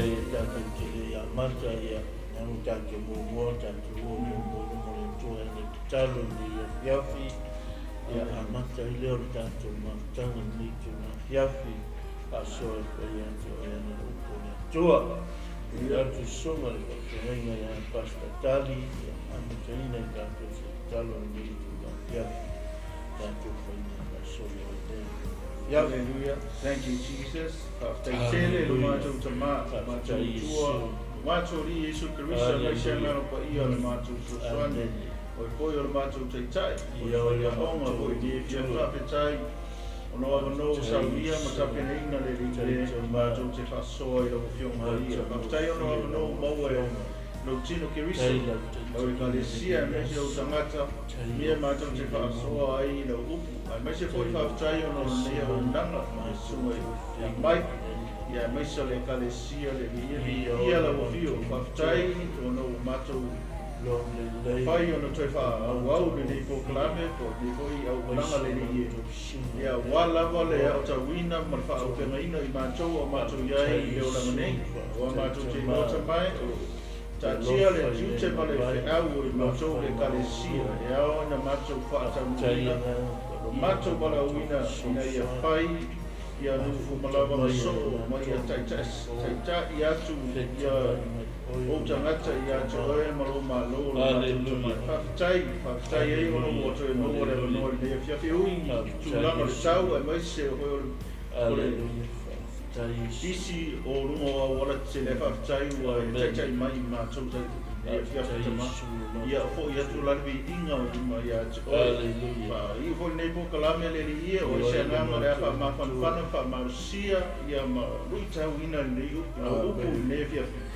Leai e tatou te le amata, ia, leaga ua tatou muamua, tatou o muamua i luma o le Atua e ala i tatalo i lenei afiafi, ia amata ai lea o le tatou mafutaga i lenei itula afiafi, faasoa le paia ia te oe e ala i le upu a le Atua. Tuuina atu i susuga i le faafeagaiga ia Pastor Tali, ia amataina i tatou se tatalo i lenei itula afiafi, tatou faiga faasolo ai lea i lenei afiafi. Hallelujah. Thank you, Jesus. Faafetai tele i lo matou Tama, lo matou Atua, lo matou Alii Iesu Keriso, aemaise Agaga Paia o le matou Fesoasoani, Oe foi o le matou Taitai, o le faiaoga foi i lenei afiafi. Faafetai ona o avanoa ua saunia ma tapenaina le Alii e matou te faasoa i lau Afioga Paia. Faafetai ona o avanoa ua maua e lou tino Keriso, lau Ekalesia aemaise ou tagata, mea matou te faasoa ai i lau upu. Aemaise foi faafetai ona o lenei auaunaga i le susuga ia Mike, ia aemaise o le Ekalesia le Alii. Viia lau afio. Faafetai ona ua matou mafai ona toe faaauau lenei polokalame po o lenei foi auaunaga le Alii e. Ia aua lava le aotauina ma le faaaupegaina i matou o matou i ai i le olaga nei. Aua matou te iloa tamae o lo o taatia le tiute ma le feau o i matou le Ekalesia e ao ina matou faataunuuina lo matou valaauina ina ia fai ia nuufumalava ma soo ma ia taitai atu ia ou tagata ia te oe ma lou Malo lo matou tamae. Faafetai, faafetai ai ona ua toe maua le avanoa i lenei afiafi e ui i tulaga o le tau aemaise foi o le isi o luga o auala tetele ae faafetai ua e taitai mai i matou lenei afiafi tama. Ia foi atu la le viiga o luma ia te oe. Faaiu foi lenei polokalame le Alii e, o ai se agaga o le a faamafanafana ma faamalosia ia ma luitauina lenei lau upu i lenei afiafi.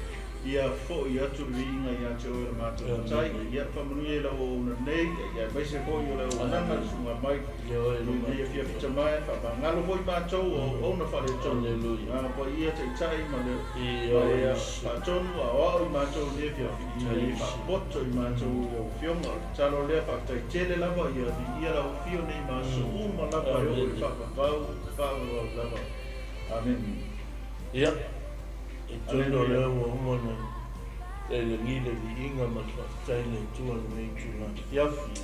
Ia foi atu le viiga ia te oe le matou Matai. Ia faamanuia i lau auauna nei, ia aemaise foi o le auaunaga le susuga mai i lenei afiafi tamae. Faamagalo foi matou o auauna faaletonu. Agaga Paia taitai ma le faatonu aoao i matou i lenei afiafi, ina ia faapoto i matou i lau Afioga. O le tatalo lea, faafetai tele lava, ia viia lau afio nei ma aso uma lava e oo i le faavavau, faavavau lava. Amene. Ia, e tonu o lea ua uma ona tailagi le viiga ma le faafetai i le Atua i lenei itula afiafi.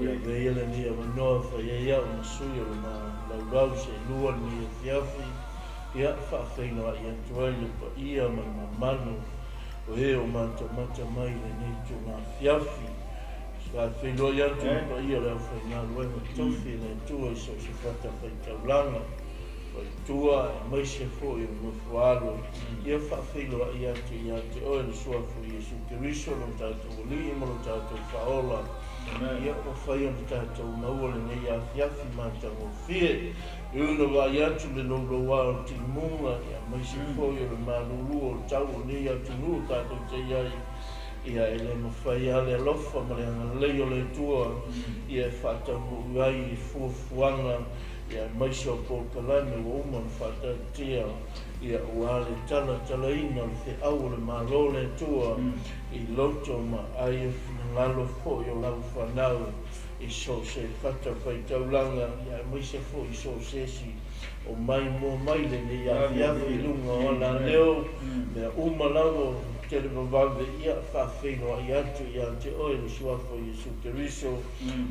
Ia avea ia lenei avanoa e fai ai au ma sui o le malaulau seelua i lenei afiafi, ia faafeiloai atu ai le paia ma le mamalu o e o matamata mai i lenei itula afiafi. Faafeiloai atu le paia o le aufaigaluega tofi e le Atua i so o se fatafaitaulaga, faletua aemaise foi o le nofo alo. Ia faafeiloai atu ia te oe le Suafa o Iesu Keriso, lo tatou Alii ma lo tatou Faaola. Ia ua fai ona tatou maua lenei afiafi matagofie. E ui ina vaai atu le louloua o le timuga, aemaise foi o le malulu o le tau o lenei atunuu tatou te i ai, ia e le mafai lava le alofa ma le agalelei o le Atua ia e faataunuu ai i fuafuaga ia aemaise o polokalame ua uma ona faataatia ia aua le talatalaina o le feau o le Malo o le Atua i loto ma ai o finagalo foi o lau fanau i so o se fatafaitaulaga ia aemaise foi i so o se isi o mai mua mai lenei afiafi i luga o alaleo mea uma lava o televavave ia faafeiloai atu ia te oe le Suafa o Iesu Keriso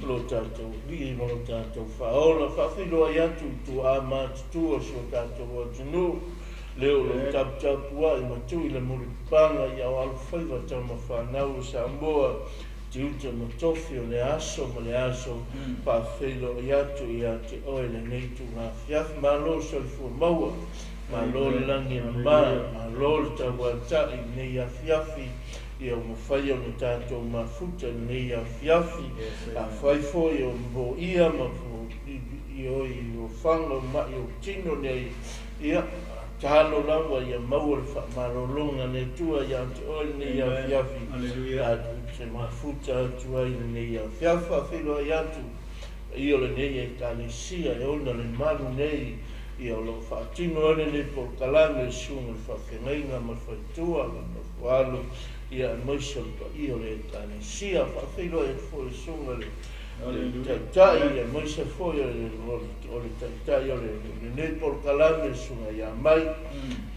lo tatou Alii ma lo tatou Faaola. Faafeiloai atu i tuaa matutua o si o tatou atunuu lea o lo taputapuai ma tui le mulipapaga ia o alofaiva tamafanau o Samoa tiute ma tofi o le aso ma le aso. Faafeiloai atu ia te oe lenei itula afiafi. Malo soifua maua, malo le lagi e mama, malo le tauatai i lenei afiafi. Ia ua mafai ona tatou mafuta i lenei afiafi. Afai foi o moia ma i o faga o mai o tino nei, ia tatalo lava ia maua le faamalologa a le Atua ia te oe lenei afiafi. Tatou te mafuta atu ai lenei afiafi. Faafeiloai atu paia o lenei Ekalesia e ona le malu nei ia o lo o faatino ai lenei polokalame, le susuga i le faafeagaiga ma le faletua ma le nofo alo, ia aemaise o le paia o le Ekalesia. Faafeiloai atu foi le susuga i le Taitai aemaise foi o le taitai o lenei polokalame le susuga ia Mai.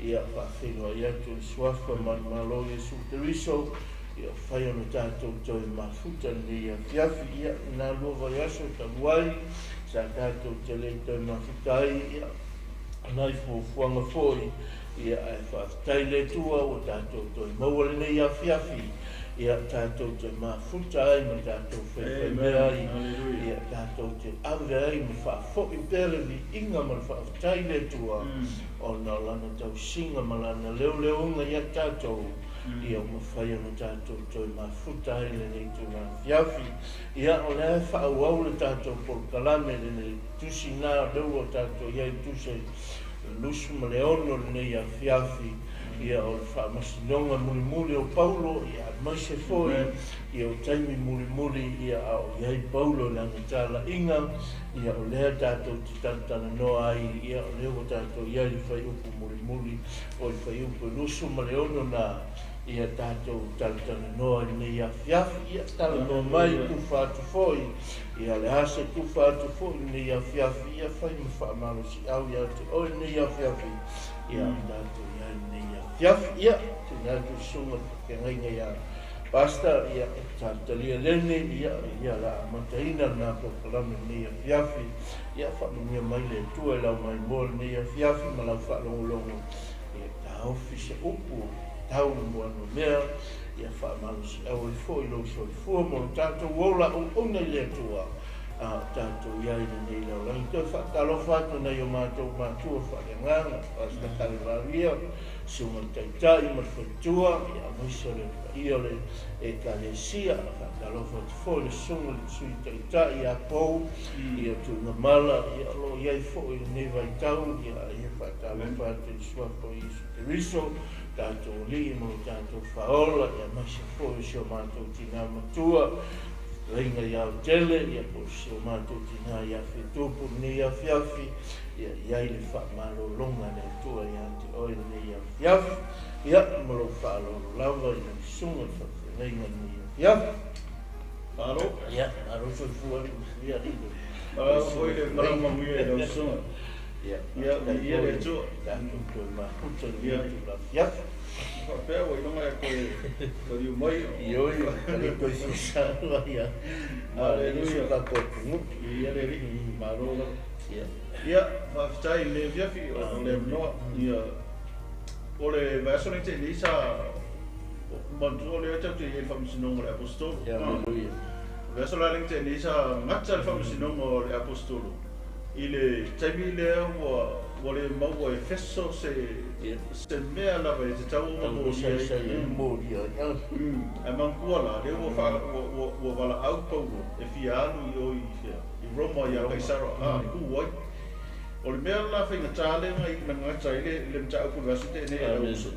Ia faafeiloai atu i le suafa ma le Malo Iesu Keriso, ia fai ona tatou toe mafuta lenei afiafi. Ia na lua vaiaso talu ai sa tatou te le i toe mafuta ai, ia nai fuafuaga foi, ia ae faafetai le Atua ua tatou toe maua lenei afiafi, ia tatou te mafuta ai ma tatou faifaimea ai, ia tatou te ave ai ma faafoi pea le viiga ma le faafetai le Atua, ona o lana tausiga ma lana leoleoga ia tatou, ia mafai ona tatou toe mafuta ai lenei tulaga afiafi. Ia o lea faaauau le tatou polokalame lenei tusi na lea ua tatou i ai tusi 26 lenei afiafi, ia o le faamasinoga mulimuli o Paulo, ia aemaise foi ia o taimi mulimuli, ia a o i ai Paulo i lana talaiga, ia o lea tatou te talatalanoa ai, ia o lea ua tatou i ai le fuaiupu mulimuli o le fuaiupu 26 na, ia tatou talatalanoa i lenei afiafi. Ia talanoa mai tufa atu foi, ia le a se tufa atu foi i lenei afiafi, ia fai ma faamalosiau ia te oe lenei afiafi, ia tatou i ai lenei afiafi. Ia tuuina atu i susuga feagaiga ia Pastor, ia talitalia lene, ia ia la amataina lena polokalame lenei afiafi. Ia faamanuia mai le Atua i lau maimoa lenei afiafi ma lau faalogologo, ia taofi se upu tau moanomea, ia faamalosiau ai foi lou soifua mo le tatou ola auauna i le Atua, a o tatou i ai lenei lalolagi. Toe faatalofa atu nai o matou matua faaleagaga, Pastor Kalevaria, susuga le taitai ma le faletua, ia aemaise o le paia o le Ekalesia. Faatalofa atu foi le susuga le sui taitai ia Pou, ia Tuigamala, ia o lo o i ai foi lenei vaitau, ia ia faatalofa atu i le suafa o Iesu Keriso, tatou alii ma lo tatou faaola, ia aemaise foi o si o matou tina matua, Leiga ia Autele, ia po o si o matou tina ia Fetupu lenei afiafi, ia i ai le faamalologa a le Atua ia te oe lenei afiafi. Ia ma lou faaaloalo lava i lau susuga le faafeagaiga lenei afiafi. Malo. Ia, malo soifua ia alii. Malo foi le malaga manuia i lau susuga. Ia, Ia, ia le Atua. Tatou toe mafuta lenei tulaga afiafi. Faapea ua iloga e koe taliu mai. Ioe, le toe fiasaloa ia. Haleluia. Tatou atunuu. Ia le Alii, malo lava. Ia. Ia, faafetai i le afiafi o le avanoa. Ia, o le vaiaso nei tea nei sa manatua o lea tatou te i ai i le faamasinoga o le Aposetolo. Ia, haleluia. Vaiaso la lea tea nei sa gata le faamasinoga o le Aposetolo i le taimi lea ua le maua e Feso se se mea lava e tatau ona molia ai. Molia ai. Ae manatua la, lea ua valaau Paulo e fia alu i o i fea, i Roma ia Kaisara, e tu ai. O le mea la faigata lea na gata ai le mataupu i le vaiaso tea nei e lau uso,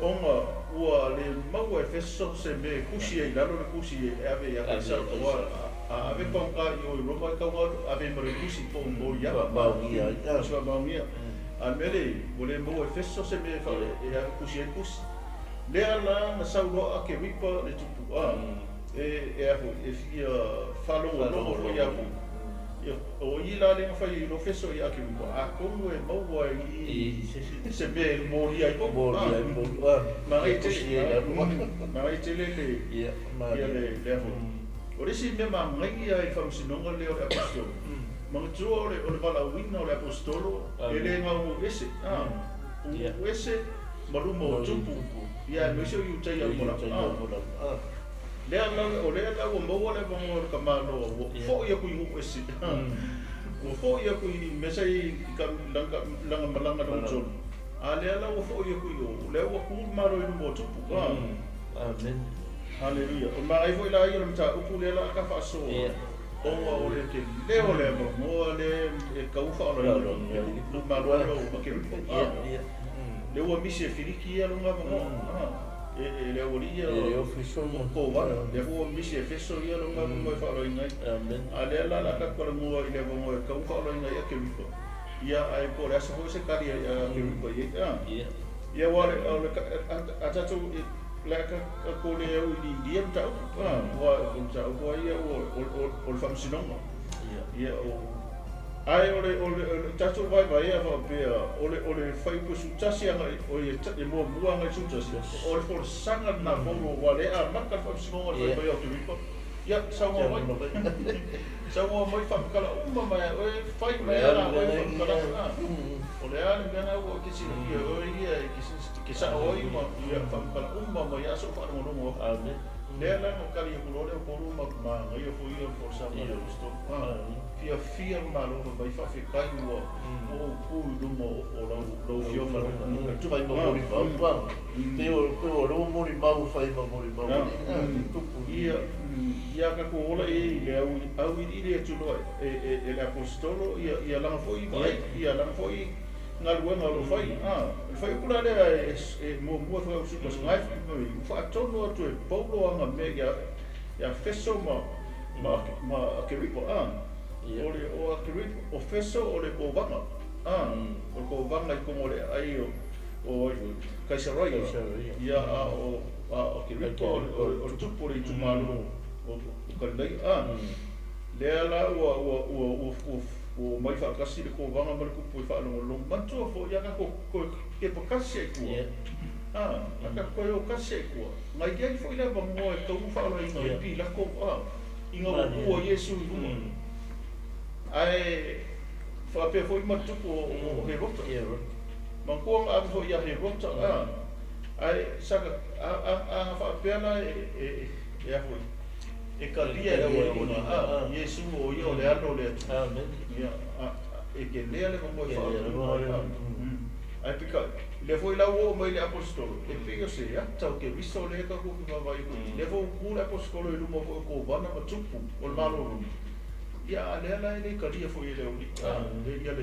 ona ua le maua e Feso se mea e tusi ai i lalo le tusi e ave ia Kaisara, ua a ave paugā i o i Roma e tau ave ma le tusi po o molia. Faamaonia ai. Faamaonia. A le mea lea, ua le maua e Feso se mea e ave tusi ai tusi. Lea la na sau loa Akeripa le tupu e a foi, e fia faalogologo foi ia Paulo. Ia, o i la lea na fai i lo Feso i Akeripa, atonu e maua i se mea e molia ai Paulo. Molia ai Paulo. Magai Tusi ai tele, lalo. magai tele le Ia, ia le lea foi. O le isi mea magaia i le faamasinoga lea o le Aposetolo, manatua o le valaauina o le Aposetolo, e le gau ese, uu ese ma luma o tupu, ia aemaise o Iutaia o Mola. Lea la o lea la ua maua le avanoa o le tamaloa, ua foi aku i nuu ese. Ua foi aku i mea sa i lana malaga lona tolu. A lea la ua foi aku i o, lea ua tu le Malo i luma o tupu. Amen. Haleluia. O magai foi la ia o le mataupu lea la ka faasoa. Ona o le telē o le avanoa lea e tau faaolaina le Malo lea o Akeripa. Ia, ia. Lea ua misi e Filiki ia lona avanoa. E le aualii ia E le ofiso o Kovana. Lea foi ua misi e Feso ia lona avanoa e faaolaina ai. Amen. A lea la la tatou talanoa i le avanoa e tau faaolaina ai Akeripa. Ia, ae po o le aso foi se tali a Akeripa i ai. Ia. Ia, ua o le a tatou le a tatou le auiliilia mataupu aua o le mataupu lava ia o le faamasinoga. Ia o ae o le tatou vaevaea faapea o le fuaiupu 11 agai o e muamua agai 11, o le folasaga lena Paulo ua le amata le faamasinoga o le fai mai o Akeripa. Ia saunoa mai, saunoa mai, faamatala uma mai oe, fai mai ala oe faamatalaga. O le a le mea na ua e silafia oe ia e ke sao ai ma ia faamatala uma mai a so faalogologo atu. Amen. Lea la na tali atu loa le Paulo ma magaia foi ia le folasaga a le aposetolo. Fiafia le Malo fai mai faafetai ua ou tu i luma o lau afioga. Fai ma molimau pa. Pe o le molimau fai ma molimau. Tupu. Ia tatou ola i le auiliili atu loa e le aposetolo ia lana foi vaai, ia lana foi galuega o lo o fai. O le fuaiupu la lea e muamua fuaiupu 11 ua faatonu atu e Paulo aga mea ia Feso ma Akeripa. O le o Akeripa o Feso o le kovana. O le kovana i kogo o le aai o Kaisaraia. Ia a o Akeripa o le tupu o le itumalo o Kalilaia. Lea la ua mai faatasi le kovana ma le tupu e faalogologo. Manatua foi ia tatou toe kepakasi ai tua. A tatou toe o kasi ai tua. Na i ai foi le avanoa e tau faaolaina ai Pilato ina ua tua Iesu i luga. Ae faapea foi ma le tupu o Herota. Manatua na ave foi ia Herota. Ae saka a faapea la e a foi e kalia e le aualiiga Iesu o ia o le alo o le Atua. Amen. Ia e kelea le avanoa e faaolaina ai. Ae peitai lea foi la ua oo mai le aposetolo e pei o se ata o Keriso lea tatou te vaavaai atu ai. Lea foi ua tu le aposetolo i luma foi o kovana ma tupu o le Malo o Roma. Ia a lea la e le talia foi e le aualii ia le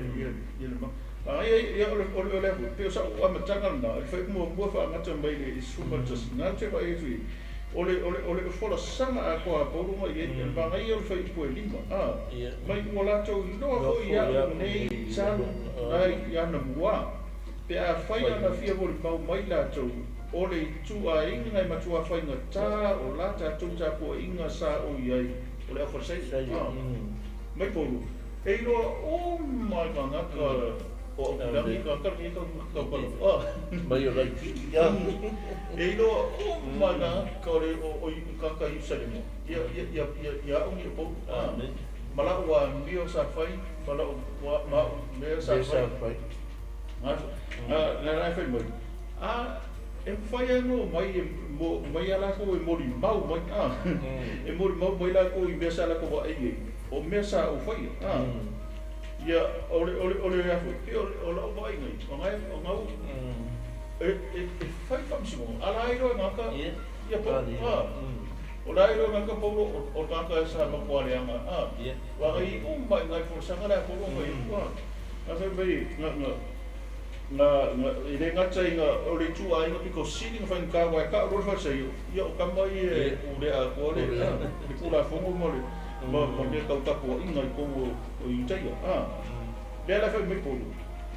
a ia o le a foi pei o sau amataga lena le fuaiupu muamua faagata mai le 11 na te vaai atu i o le folasaga atoa a Paulo ma i ai le magaia o le fuaiupu e 5 mai ua latou iloa foi ia au nei talu ai anamua pe afai ona fia molimau mai latou o le ituaiga e matua faigata o la tatou tapuaiga sa ou i ai o le aufalesaio. Mai Paulo e iloa uma i tagata o Aupilagi tagata lenei taukala. Mai o laititi. E iloa uma i tagata o le o tagata i Ierusalema ia au nei o Paulo. Ma lau amio sa fai ma lau ma mea sa fai. Na la fai mai. A e mafai lava ona omai mai a latou e molimau mai. E molimau mai latou i mea sa latou vaai ai o mea sa ou faia. Ia o le a foi pei o lau vaaiga i o e fai faamasinoga a la iloa e gata ia Paulo. O la iloa e gata Paulo o tagata sa matua leaga. Ua i uma i nai folasaga le a Paulo ma i na fai mai na e le gata ina o le ituaiga pito sili na faigata aua e tau loa le falesaio ia o tama ia e pulea atoa le tulafono ma le ma mea tau tapuaiga i totonu o Iutaia. Lea la fai mai Paulo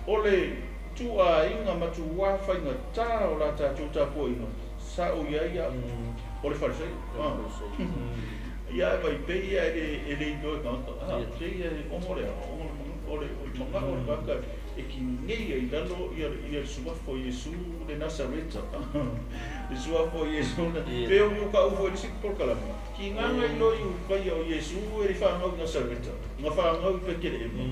o le ituaiga matua faigata o la tatou tapuaiga sa ou i ai au o le falesaio. Ia e vai pei ia e le iloa e tagata. Te ia e ono le o le manao o le tagata e kinei ai lalo ia le suafa o Iesu le Nasareta. Le suafa o Iesu pe o ka u foi le sik polokalame. Ki nganga i lo i ukaia o Iesu e le whangau i Nasareta. Nga whangau i Petelehema.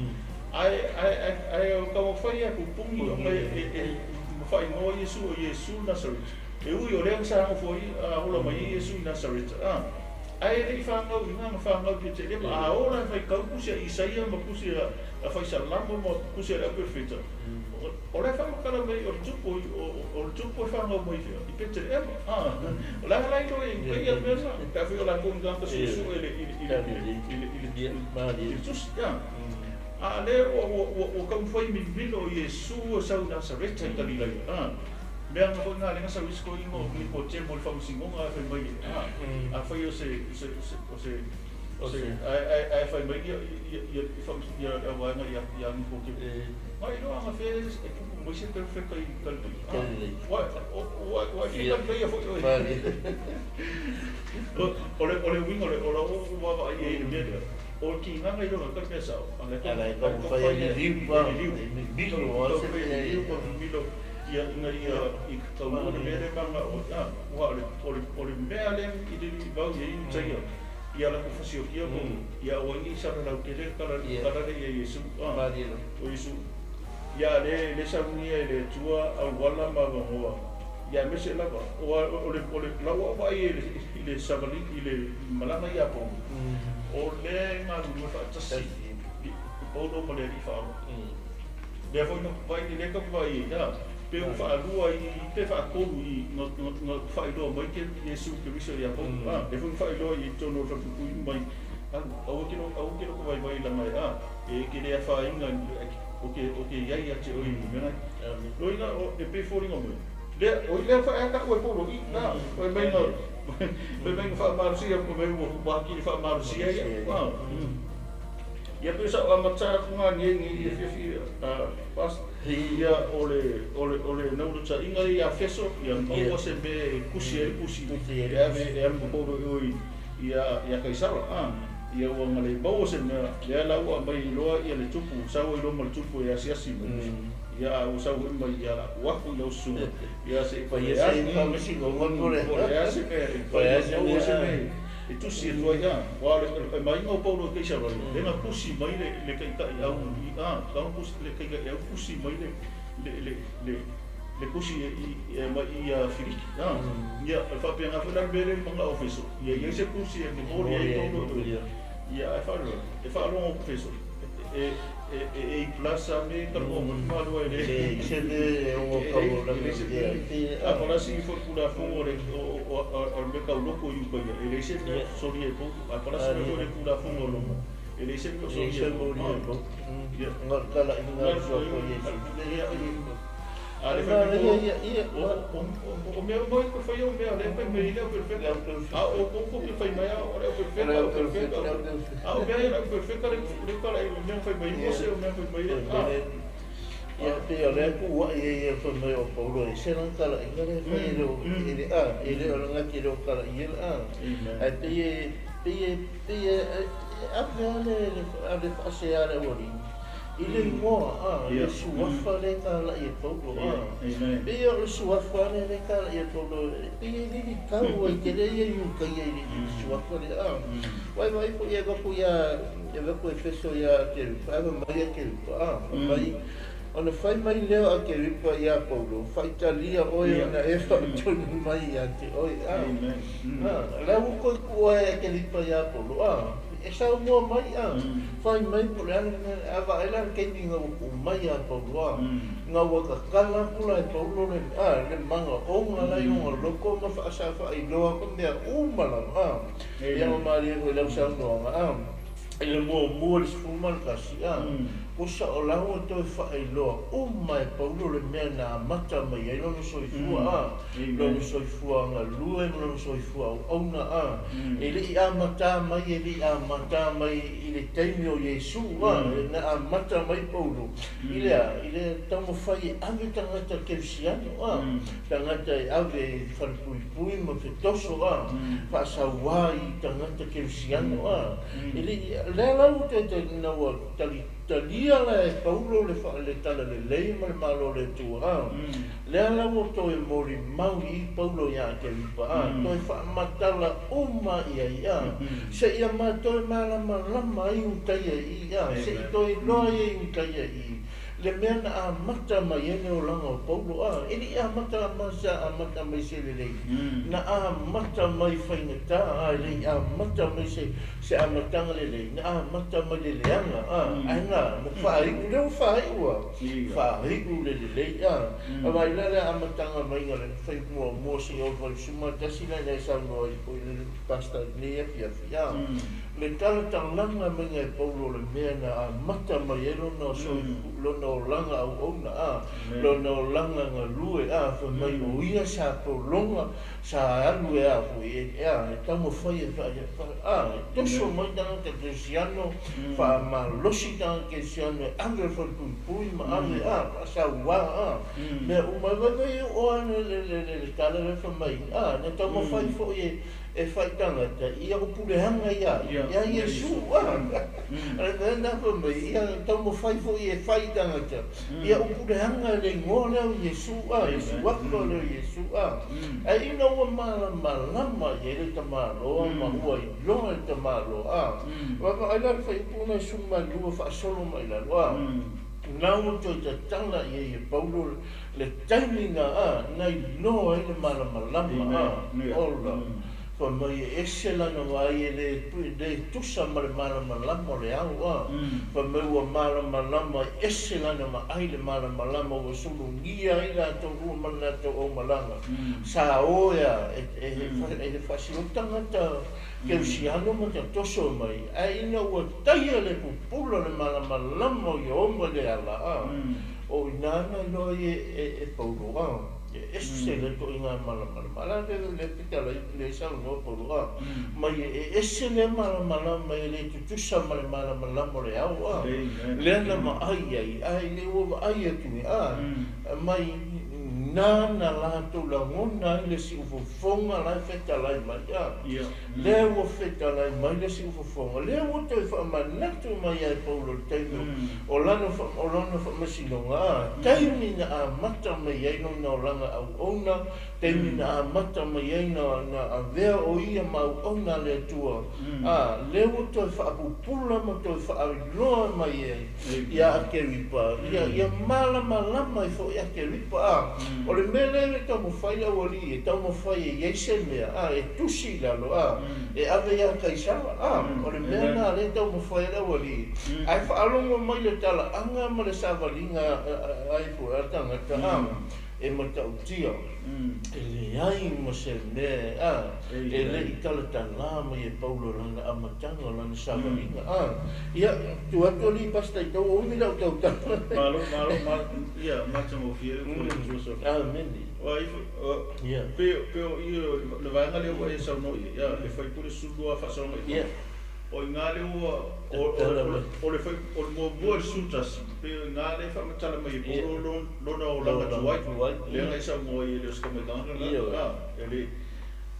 Ae o ka mawhai a pupungi o e mawhaingoa Iesu o Iesu Nasareta. E ui o lea sa ngofo i a ola mai Iesu i Nasareta. Ae le i whangau i ngā whangau i Petelehema. A ola e whai kau kusi a Isaia ma kusi a whai Salamo ma kusi a le Aprofeta. O lea whamakala mai o le tupu o le tupu e whangau mai whia i Petelehema. O lea halai loe i kai a mea sa. Ka whia o la kou ngā susu e le tusi. A lea ua kaumafai milomilo o Iesu o sau Nasareta i Kalilaia. Mea nga foi ngā lenga sau isi ko ingo ni ko temo le whamasinoga a fai mai. A fai o se Ai ai fai mai ia ia ia ia ia waenga ia ia ni ko ke. Mai lo anga fe e pupu mai se perfecta i kalei. Wa wa wa fi kalei ia foi oi. O le wingo le o la o wa wa i le mea. O ki nganga i lo ka mea sao. Ala ka fai le liu pa. Milo o se le liu pa milo ia ina ia i ka mo le mea le manga o a wa le o le o le mea le i le vau i i taia. Ia la kufasio kia ko ia o ngi sa la ke le kala kala le ia Yesu a o Yesu ia le le sa ngi le tua au wala ma va ia me se lava o le o le la wa va i le le savali i le malanga ia po o le nga lu fa tasi i paulo ma le ri fa le fo no vai le ka vai ia pe o fa lua i pe fa kolu i no no fa i lo mai ke Yesu Kristo ia po a le fo fa i lo i tono fa ku mai au ke no au ke no vai vai la mai a e ke le fa inga o ke ia ia te o i me nai lo ina o e pe fo ringa mo le o le fa ka o po lo i na o mai no me mai fa marusia mo me mo ba ki fa marusia ia ia pe sa amata nga ngi ngi fi fi pas ia ole ole ole naulu ta inga ia feso ia o se me kusi e kusi e ave e mo po oi ia ia kaisara a ia ua ngale mau se me le la ua mai loa ia le tupu sa ua lo mo tupu ia siasi mo ia o sa ua mai ia la ua ku lo su ia se pa ia se pa me si go mo le ia se me pa ia se me e tusi e tua ia wa le mai ngo paulo ke sa le nga kusi mai le le kai kai au i a ka kusi le kai kai au kusi mai le le le le le kusi i mai ia Filiki a ia fa pe nga fa la bele manga ofeso ia ia se kusi e mo ia paulo ia e fa lo e fa lo ofeso e e e plaza me ka mo ma lo e se le o ka la me a para si for pura fo le o o me ka loko yu pa ia e le se sori e po a para si for pura fo lo e le se sori e po ia ngal kala inga so ko ye a le fa ia o me mo ko fa yo me le fa me le perfecto a o ko ko fa mai o le perfecto perfecto a o me le perfecto le kala me fa mai mo se o me fa mai a ia pe o le ku wa ia ia fa mai o Paulo e se lan kala inga le fa le le a e le o nga ki lo kala ia a a pe pe pe a le a le fa se a le ori i le ngoa a le suafa le kala ia Paulo a pe o le suafa le kala ia Paulo pe e li kau ai ke le ia yu ka ia i suafa le a wai wai po ia ko ia e ko e feso ia ke fa mai ia ke a mai ona fai mai leo a ke ripa ia Paulo fai talia oi ona e fa tonu mai ia te oi a la u ko ku ai ke ripa ia Paulo a e sa mo mai a fai mai po le a va ela ke ni nga ku mai a Paulo a nga wa ka kala kula e Paulo le a le manga o nga la yo loko ma fa sa fa i loa ko mea uma la a ia ma maria ko lau sa no a le mo mo le sfuma ka si a o sa o la o to fa i loa uma e Paulo le mea na mata mai ai lono soifua a lono soifua nga lue lono soifua o ona a e le i amata mai e le i amata mai i le taimi o Iesu a na amata mai Paulo i le taumafai e ave tagata kerisiano a tagata e ave falepuipui ma fetoso a faasauā i tagata kerisiano a e le lea lau te na ua tali talia la e Paulo le fa le tala le lei ma le malo le tua lea la ua toe moli mau i Paulo ia ke ripa a toe faamatala uma ia ia se ia ma toe malamalama ai utaia i ia se i toe loa ia i utaia i le mea na amata mai ai le olaga o Paulo a e lei amata ma sa amata mai se lelei na amata mai faigatā a e lei amata mai se amataga lelei na amata mai le leaga a ae na na faaiu lea ua faaiua faaiu le lelei a a vai la le amataga maiga le fai muamua seia o valusuma tasi la ina e saunoa ai foi le pasta nei afiafi a le talatalaga maiga e Paulo le mea na amata mai ai lona lona olaga auauna a lona olaga galue a fai mai o ia sa pologa sa alu e a foi e a e taumafai e a e toso mai tagata kerisiano faamalosi tagata kerisiano e ave falepuipui ma ave a faasauā a mea uma e vaivai oo a le tala lea fai mai a na taumafai foi e faitagata ia upuleaga ia ia Iesu a le mea lena fai mai ia taumafai foi e faitagata ia upuleaga le igoa lea o Iesu a le suafa lea o Iesu a ae ina ua malamalama i ai le tamaloa ma ua iloa le tamaloa a vaavaai la le fuaiupu 62 faasolo mai lalo a na ua toe tatala i ai e Paulo le taimi na a na iloa ai le malamalama a ola fai mai e ese lana vaai e le tusa ma le malamalama o le ao a fai mai ua malamalama e ese lana vaai le malamalama ua sulugia ai latou lua ma le latou aumalaga sa o ea e faasino tagata kerisiano ma tatoso mai ae ina ua taia le pupula le malamalama o Ieova i le ala a o ina na iloa ai e Paulo a e ese le toaiga malamalama la le fetalai le saunoa Paulo a mai e ese le malamalama e le tutusa ma le malamalama o le ao a lea na vaai ai ae le ua vaai atu a mai nana latou lagona ai le siufofoga la e fetalai mai a lea ua fetalai mai le siufofoga lea ua toe faamanatu mai ai Paulo le taimi o lana faamasinoga a taimi na amata mai ai lona olaga auauna taimi na amata mai ai na avea o ia ma auauna a le Atua a lea ua toe faapupula ma toe faailoa mai ai ia Akeripa ia malamalama ai foi Akeripa a o le mea lea e taumafai le aualii e taumafai e i ai se mea a e tusi i lalo a e ave ia Kaisara a o le mea na lea e taumafai le aualii ae faalogo mai le talaaga ma le savaliga ai foi a tagata a e matautia e leai ma se mea a e le'i talatala mai e Paulo lana amataga o lana savaliga a ia tu atu ali pasta i tau umi lau tautala malo malo malo ia matagofie le Tuaso amene ia pe ia le vaega lea ua e saunoa i ai ia le faipule 12 faasologa i o i ngā lea ua o le fai o le muamua le 11 pe o i ngā lea faamatala mai e Paulo lona olaga tuai lea ga i saunoa i e le o se tamaitaga lena e le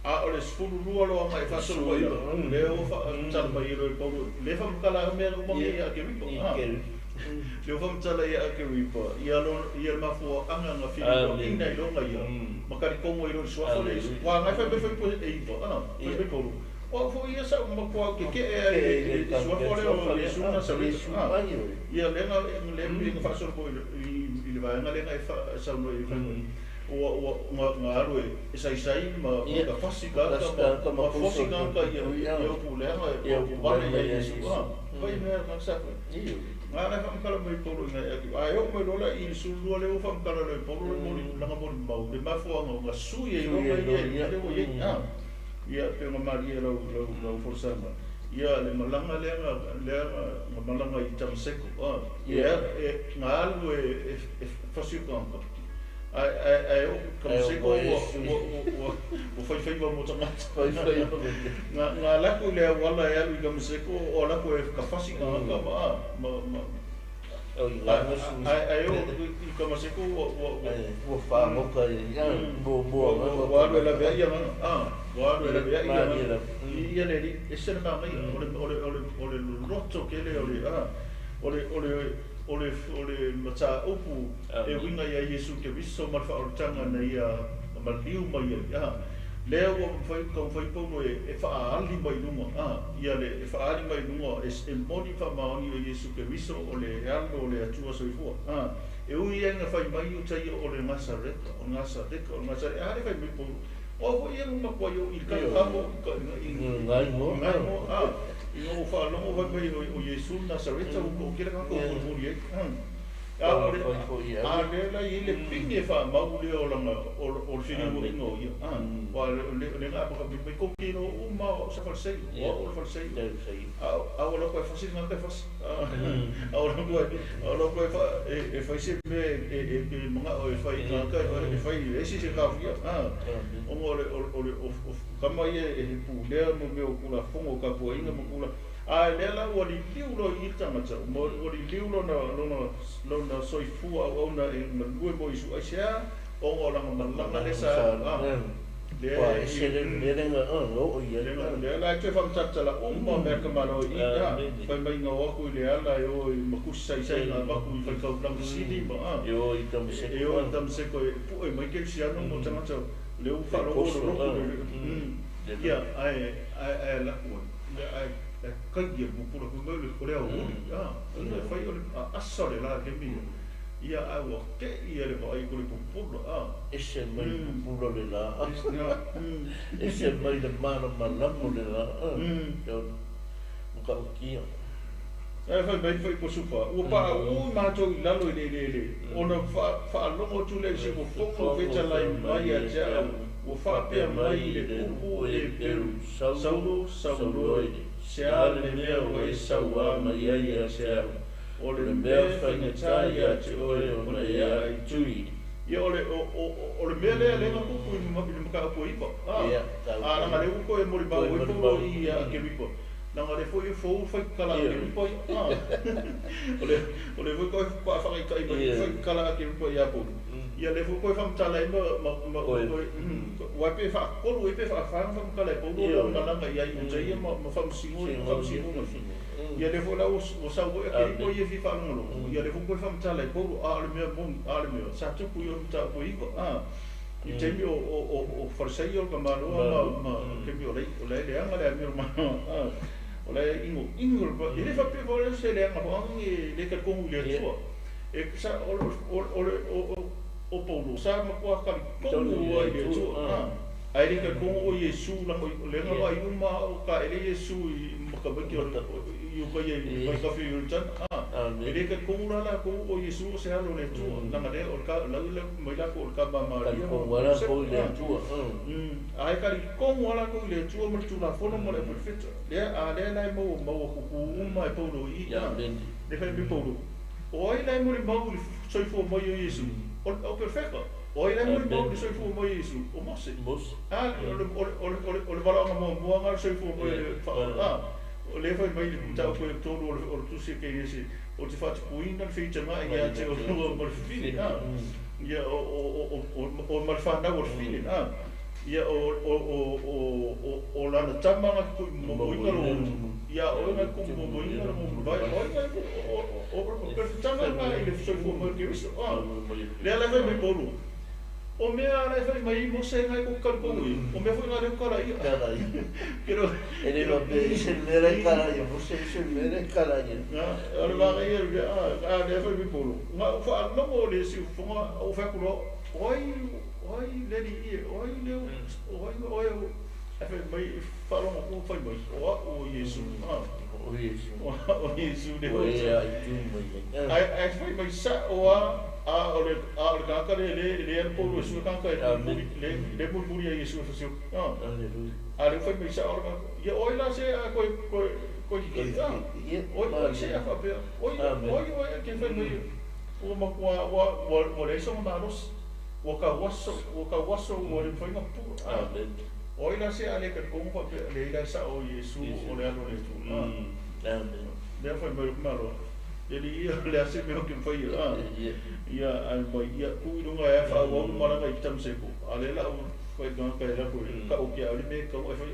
a o le 12 loa ga e faasolo mai lea ua faamatala mai e le Paulo lea faamatala ai mea uma ia Akeripa lea ua faamatala ia Akeripa ia le mafuaaga ga filiuaina i loga ia ma kalikogo i lo le suafa le ua agai fai mai fai e iva fai mai Paulo o foi ia sa uma kua ke ke e suafa le o Iesu Nasareta ia lega le le ga faasolo foi i le vaega lega e saunoa i fai ua ga alu e saisai ma ka fasi ka ma fosi ka ia upu leaga e vale ia Iesu fai mea ga sa ngā le faamatala mai Paulo i ngai ae oo mai loa i le 12 lea ua faamatala loa e Paulo le moli laga molimau le mafuaaga o ga sui ai loga ia lea ua iai ia pe ona malie lau lau folasaga ia le malaga lea ga malaga i Tamaseko ia ga alu e fasiukaga ae o Tamaseko ua faifaiva mo tagata ga lako i le auala e alu i Tamaseko o lako e kafasi gagaga ma ae o i Tamaseko ua fagoka ia ua alu e laveai agaga ua alu e laveai agaga ia le ese le magaia o le loloto kele o le o le mataupu e uiga ia Iesu Keriso ma le faaolataga na ia maliu mai ai lea ua taumafai Paulo e faaali mai luga ia le e faaali mai luga e moni faamaoni o Iesu Keriso o le alo o le Atua soifua e ui ai na fai mai uta ia o le Nasareta o le Nasareta o le Nasareta a le fai mai Paulo o foi ia makuai o i le kakamo i ngai i ngā faalogo fai mai o Iesu Nasareta o kela kako o moli ai A o le Taumafai foi e a ave. lea la e i ai le pine faamau lea o lana o le feliuaiga o ia. Aua o le ga ma mai kou te iloa uma o au sa Fariseio, o au o le Fariseio. A a ua loko e fasi le tagata e fasi. A ua loko e a ua loko e fa e fai se mea e e e manao e fai i tagata e fai e ese se taofia. Ona o le o le o tama ia e pulea mo mea o Tulafono o tapuaiga ma tulaga. A lea la ua liliu loa i i le tagata, ua liliu lona soifua auauna e galue mo Iesu. Aisea? Ona o lana malaga lea sa Ua ese le mea lea na oo i ai. Lea la e toe faamatalatala uma mea ka malo i i, fai mai na o atu i le ala e o i matusi saisai na avatu i faitaulaga sili ma E o i Tamaseko. E o i Tamaseko e pue mai kerisiano mo tagata lea ua faalogo o le lotu le ia ae ae ae alu atu ai ae ae kai ia le pupula fai mai o le aoauli ina e fai o le asa o le la i le taimi lea ia ae ua te'i ia le vaai atu i le pupula. Ese mai le pupula o le la. Ese mai le malamalama o le la. Matautia. Ae fai mai foi Posufa, ua pauu matou i lalo i le eleele, ona faalogo atu lea i se fofoga o fetalai mai ia te au, ua faapea mai i le upu Heperu, Saulo, Saulo e, se a le mea ua e sauā mai ai ia te au? O le mea faigata ia te oe ona e aaitui. Ia, o le, o, o, o le mea lea lea na tupu i le mataupu e 9, a, a leaga lea ua toe molimau ai Paulo i ia Akeripa, leaga lea foi e fou le faitala a Akeripa ia, a. O le, o lea foi toe faataitai mai le faitala a Akeripa ia Paulo, ia lea foi toe faamatala ai ma, ma, ma, toe, aua pe faatolu ea pe faafa ona faamatala e Paulo lana malaga ia Iutaia ma, ma faamasinoga. Ia lea foi la ua sau foi Akeripa ia e fia faalogologo, ia lea foi toe faamatala e Paulo, a o le mea moni, a o le mea sa tupu i o le mataupu e 9, a. I le taimi o Farisaio o le tamaloa ma ma le taimi o la o la e leaga le amio ma o la e inoino le e le faapea foi o se leaga foi e le talitonu i le Atua. E sa o o le o Paulo sa matua talitonu ai i le Atua, ae le talitonu o Iesu lago lea na vaai uma o taele Iesu i matamaiti o i uka ia i vaitafe i Ioritana, e le talitonu la latou o Iesu o se alo o le Atua, leaga lea o le ka lau le mai latou o le tama a Maria Talitonu lava latou i le Atua. Ae talitonu lava latou i le Atua ma le Tulafono ma le Auperefeta. Lea a lea la e maua maua kuku uma e Paulo i i, lea fai mai Paulo, o ai la e molimau i le soifua mai o Iesu? O le Auperefeta. O ai la e molimau i le soifua mai o Iesu? O Mose. A o le o le o le o le valaauga muamua lena o le soifua mai o le fa o lea fai mai le mataupu e tolu o le tusi a Kenese, o te faatupuina le feitagai ia te oe ma le fafine, ia o o o o ma le fanau o le fafine, ia o o o o o lana tama na te tuumomoina lou utu, ia oe na te tuumomoina le mavae, o ai na o o o perfectaga lena i le soifua mai o Keriso, lea la e fai mai Paulo. O mea la e fai mai Mose ngai ko talitonu i, o mea foi na lea e kala ia. Kala ia. E le faapea e ese le mea la e kala ia Mose, ese le mea la e kala ia. O le manaia o le a lea fai mai Paulo. Na ou faalogo o le siufofoga ou fai atu loa, o ai, o ai le alii e, o ai lea, o ai oe ae fai mai, faalogo atu fai mai, o au o Iesu. O Iesu. O au o Iesu lea. Ua e aaitui mai ai. Ae ae fai mai sao lava, a o le a o le tagata lea lea lea alu Paulo e sue tagata e mulimuli le le mulimuli ai Iesu e fasioti. Aleluia. A lea ua fai mai sao le tagata, ia o ai la se a koe koe koe hiki o ai se a faapea, o ai o ai oe ke fai mai ua matua ua ua ua leai sona malosi, ua tauaso ua tauaso ua le mafai ona pupula. Amen. O ai la se a le talitonu faapea leai la e sao Iesu o le Alo o le Atua. Amen. Lea fai mai le malo, le alii ia, o le a se mea ou te mafai ia, ae mai ia, tuu i luga e faaauau le malaga i Tamaseko, a o lea la ua fai tagata e lako e tau ki a o le mea e tatau ona e fai.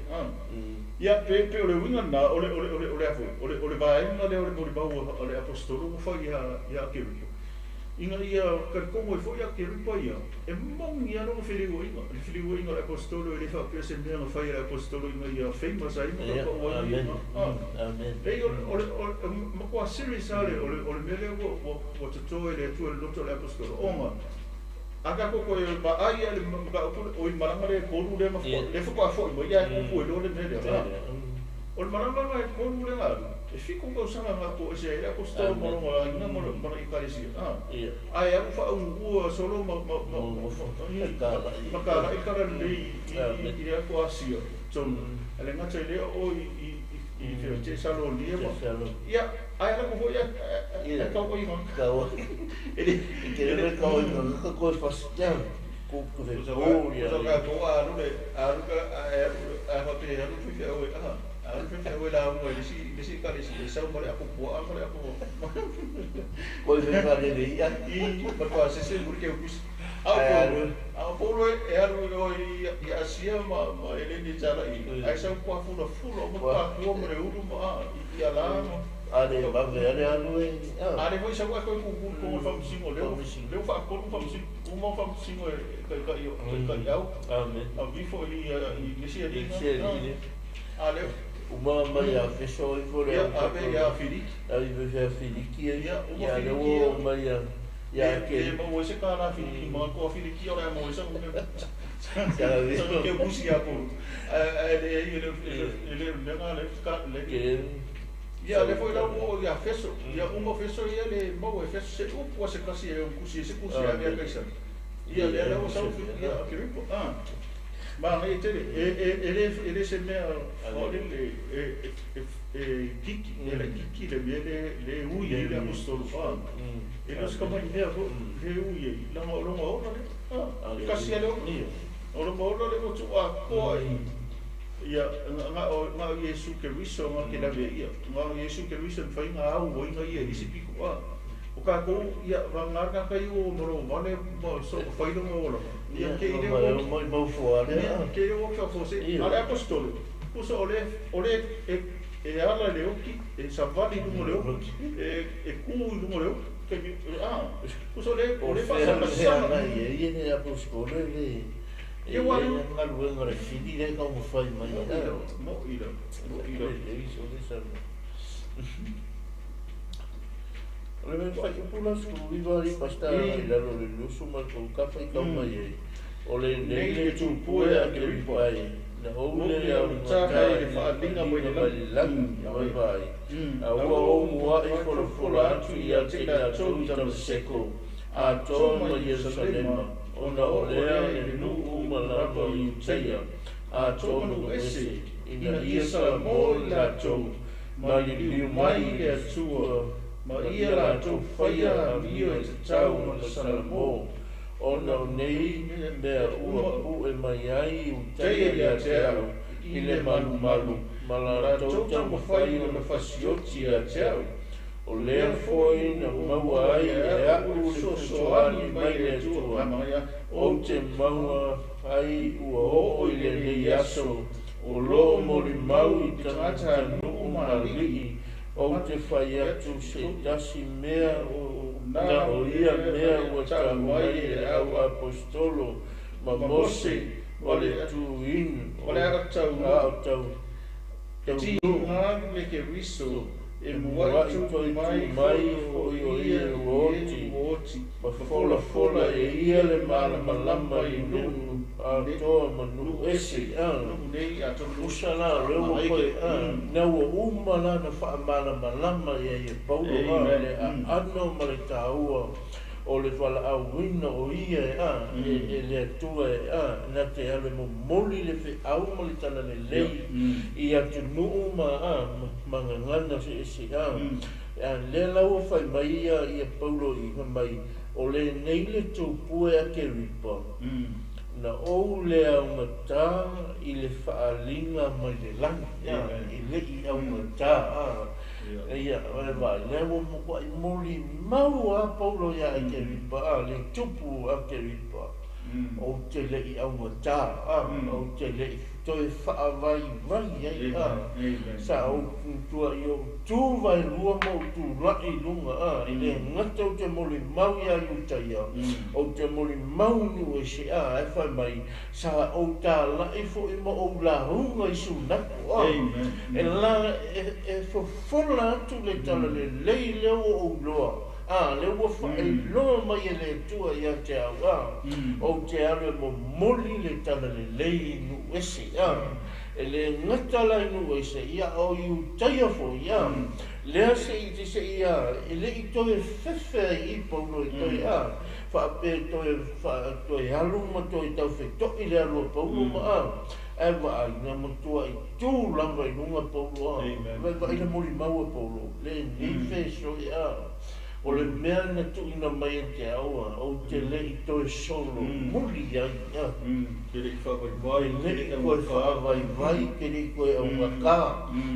Ia, pe, pe o le uiga lena, o le, o le, o le, o le a foi, o le, o le vaega lea o le molimau a le aposetolo ua fai ia, ia Akeripa, ina ia talitonu ai foi ia Akeripa ia, e moni lava lona feleuaiga, le feleuaiga o le aposetolo e le faapea se mea na fai e le aposetolo ina ia famous ai ma taupau ai Amen. Amen. Leai, o le, o le, o le matua serious lava le, o le, o le mea lea ua, ua, ua toto e le Atua i le loto o le aposetolo, ona a tatou toe vaai lava i le mataupu lea, oi malaga lea e tolu lea na lea faatoa foi mai ae tupu ai loa le mea lea. O le malaga e tolu le galu, e 7 tausaga na to ese ai apostolo ma longa aiga ma ma ekalesia. Ae alu faaugugua solo ma ma kala'i talalelei i le ato Asia tonu. Ale gata i lea o i Tesalonia ma ia ae ala foi ia tau ai ma e le ke le kau ai ka ko fas ya ku ku fe o ia ka ko alu le alu ka a fa pe alu fe fe o a alu fe fe o la mo le si ka le si sa mo le apo po a mo le apo ko fe fa le le ia i ma pa se se mo ke o kus a polo e alu o i Asia ma ele ni tala i ai sa ko fula fula mo pa ko mo le ulu ma i ala ale va ve ale alu e ale foi sa ko ko ko fa msingo le le fa ko fa msingo uma fa msingo e ka ka yo ka yau amen a vi fo i i si ali ale uma ma ya feso i fo le a ve ya Filiki a vi ve Filiki ya le o ma ya ya ke ma o se ka la Filiki ma ko Filiki o la mo se ko sa ke busi ya ko ale le le le le ka le ia le foi la o ia feso ia uma feso ia le mo e feso se o po se kasi e um kusi se kusi a via kaisa ia le le o sa ia ke ripo ah ma ngai tele e e le e se mea o le e e kiki e le kiki le le le ui le apostolo ah e le ska mai mea le ui la mo lo mo le ah kasi le o lo mo le o tu a ko ia nga o nga Yesu Kristo nga ke la ia nga Yesu Kristo fai nga au o nga ia isi piko a o ka ko ia va nga ka kai o moro vale mo so fai lo mo ia ke ile o mo mo fo ale ke ile o ka fo se ale apostolo puso ole ole e ala le oki e savali lu mo le oki e ku lu mo le oki ke ah puso le ole fa sa sa ia ia ne apostolo le ia ua galuega le fili lea taumafai mai mo ila mo ila o le mea faipula suluiva ali pasta i lalo le lusu ma kou kafa i taumai ai o lenei le tupue a Keripa ai na ou le augatā i le faaliga mai le lagi mai vai a ua ou mua'i folafola atu ia te i latou i Tamaseko atoa ma Ierusalema ona o lea le nuu ma lava i Iutaia atoa ma ese ina ia salamo i latou ma liliu mai i le Atua ma ia latou faia amio e tatau ma le salamo ona o nei mea ua pu'e mai ai i Iutaia ia te au i le malumalu ma latou taumafai ona fasioti ia te au o lea foi na maua ai e a'u le fesoasoani mai le Atua ou te maua ai ua oo i lenei aso o loo molimau i tagata nuu ma alii ou te fai atu se tasi mea na o ia mea ua tau ai e le au apostolo ma Mose o le tuuina o le ao tau e tiga le Keriso e mua'i toe tu mai mai foi foi o o ia ia luoti luoti ma folafola e ia le malamalama i nuu atoa ma nuu ese nuu nei atonu usa la o lea ua koe na ua uma la na faamalamalama ia ia Paulo le aano ma le tāua o le valaauina o ia e e le Atua e na te alu e momoli le feau ma le talalelei i atunuu ma ma gagana seese a lea la ua fai mai ia ia Paulo i mai o lenei le tupue a Keripa na ou le augatā i le faaliga mai le lagi i le'i augatā ia e vaai lea ua mokua'i molimau a Paulo ia Keripa le tupu a Keripa ou te le'i augatā ou te le'i toe faavaivai ai sa ou tua'i ou tu vaelua ma ou tula'i luga i le gata ou te molimau ia Iutaia ou te molimau nuu ese e fai mai sa ou tala'i fo'i ma ou lauga i sunaku e la e fofola atu le talalelei lea ua ou loa le ua faailoa mai e le Atua ia te au ou te alu e momoli le talalelei i nuu ese E le gata la i nuu ese, ia a o Iutaia foi, a, lea se'i se'i a, e le'i toe fefe ai i Paulo e toe a, faapea e toe toe alu ma toe taufeto'i le alu a Paulo ma a, ae vaai na matua'i tu lava i luga Paulo a, vaai vaai le molimau a Paulo, lenei feso'i a. O le mea na tuuina mai e te au a, ou te le'i toe solo muli ai a. Ke le'i faavaivai, Ke le'i toe faavaivai, ke le'i toe augatā,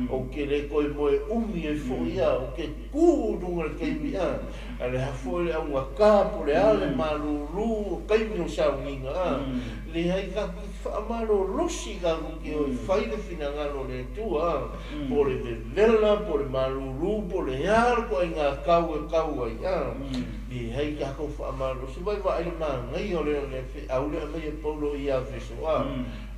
ou te le toe moe umi ai foi a, ou te tu i luga i le taimi a, a le a foi le augatā po o le a le malūlū o taimi o sauniga a, leai tatou te faamalolosi tatou te o e fai le finagalo o le Atua a, po o le vevela, po o le malūlū, po o le a le ituaiga tau e tau ai a, leai tatou faamalolosi. Vaai vaai le manaia o le feau lea e aumai e Paulo i Efeso a,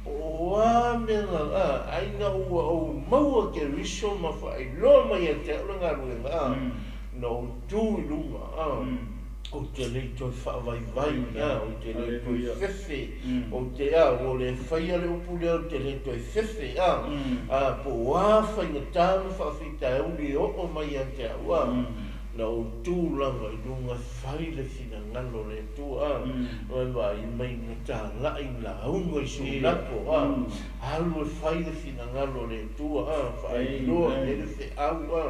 po o a mea na a, ai na ua ou maua Keriso ma faailoa mai ia te au le galuega a, na ou tu i luga a, Ou te le i toe faavaivai, a, ou te le i toe fefe, ou te, a, ua le faia le upu lea, ou te le toe fefe, a, a, po o a faigata ma faafitauli e oo mai ia te au, a, na ou tu lava i luga fai le finagalo o le Atua, a, vaai vaai mai na talai lauga i Sulako, a, alu e fai le finagalo o le Atua, a, faailoa i ai le feau, a.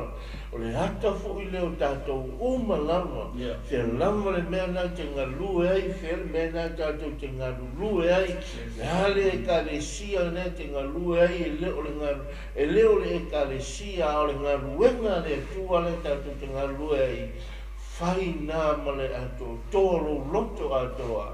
O le ata foi lea o tatou uma lava, fea lava le mea na te galue ai, fea le mea na tatou te galulue ai, le a le Ekalesia na te galue ai, e le o le galu, e le o le Ekalesia, a o le galuega a le Atua lea tatou te galulue ai, fai na ma le atoatoa lou loto atoa,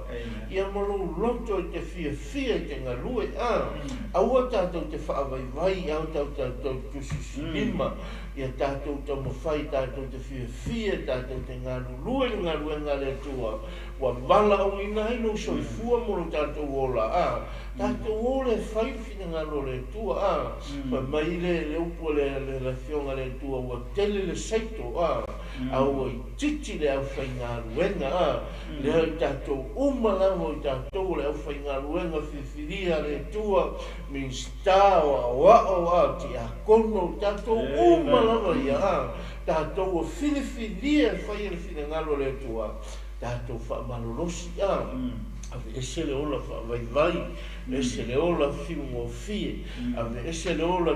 ia ma lou loto e te fiafia i te galue, a, aua tatou te faavaivai, aua tatou te tusitusilima, Ia tatou taumafai, tatou te fiafia, tatou te galulue i le galuega a le Atua, ua valaauina ai lou soifua mo lo tatou ola, a tatou ola e fai le finagalo o le Atua, a fai mai le le upu a le le Afioga a le Atua, ua tele le saito, a a ua itiiti le aufaigaluega, a lea i tatou uma lava o i tatou o le aufaigaluega filifilia a le Atua, Minisita o aoao a tiakono, tatou uma lava ia a tatou ua filifilia e faia le finagalo o le Atua, tatou faamalolosi a aveese le ola faavaivai, ese le ola fiugofie, aveese le ola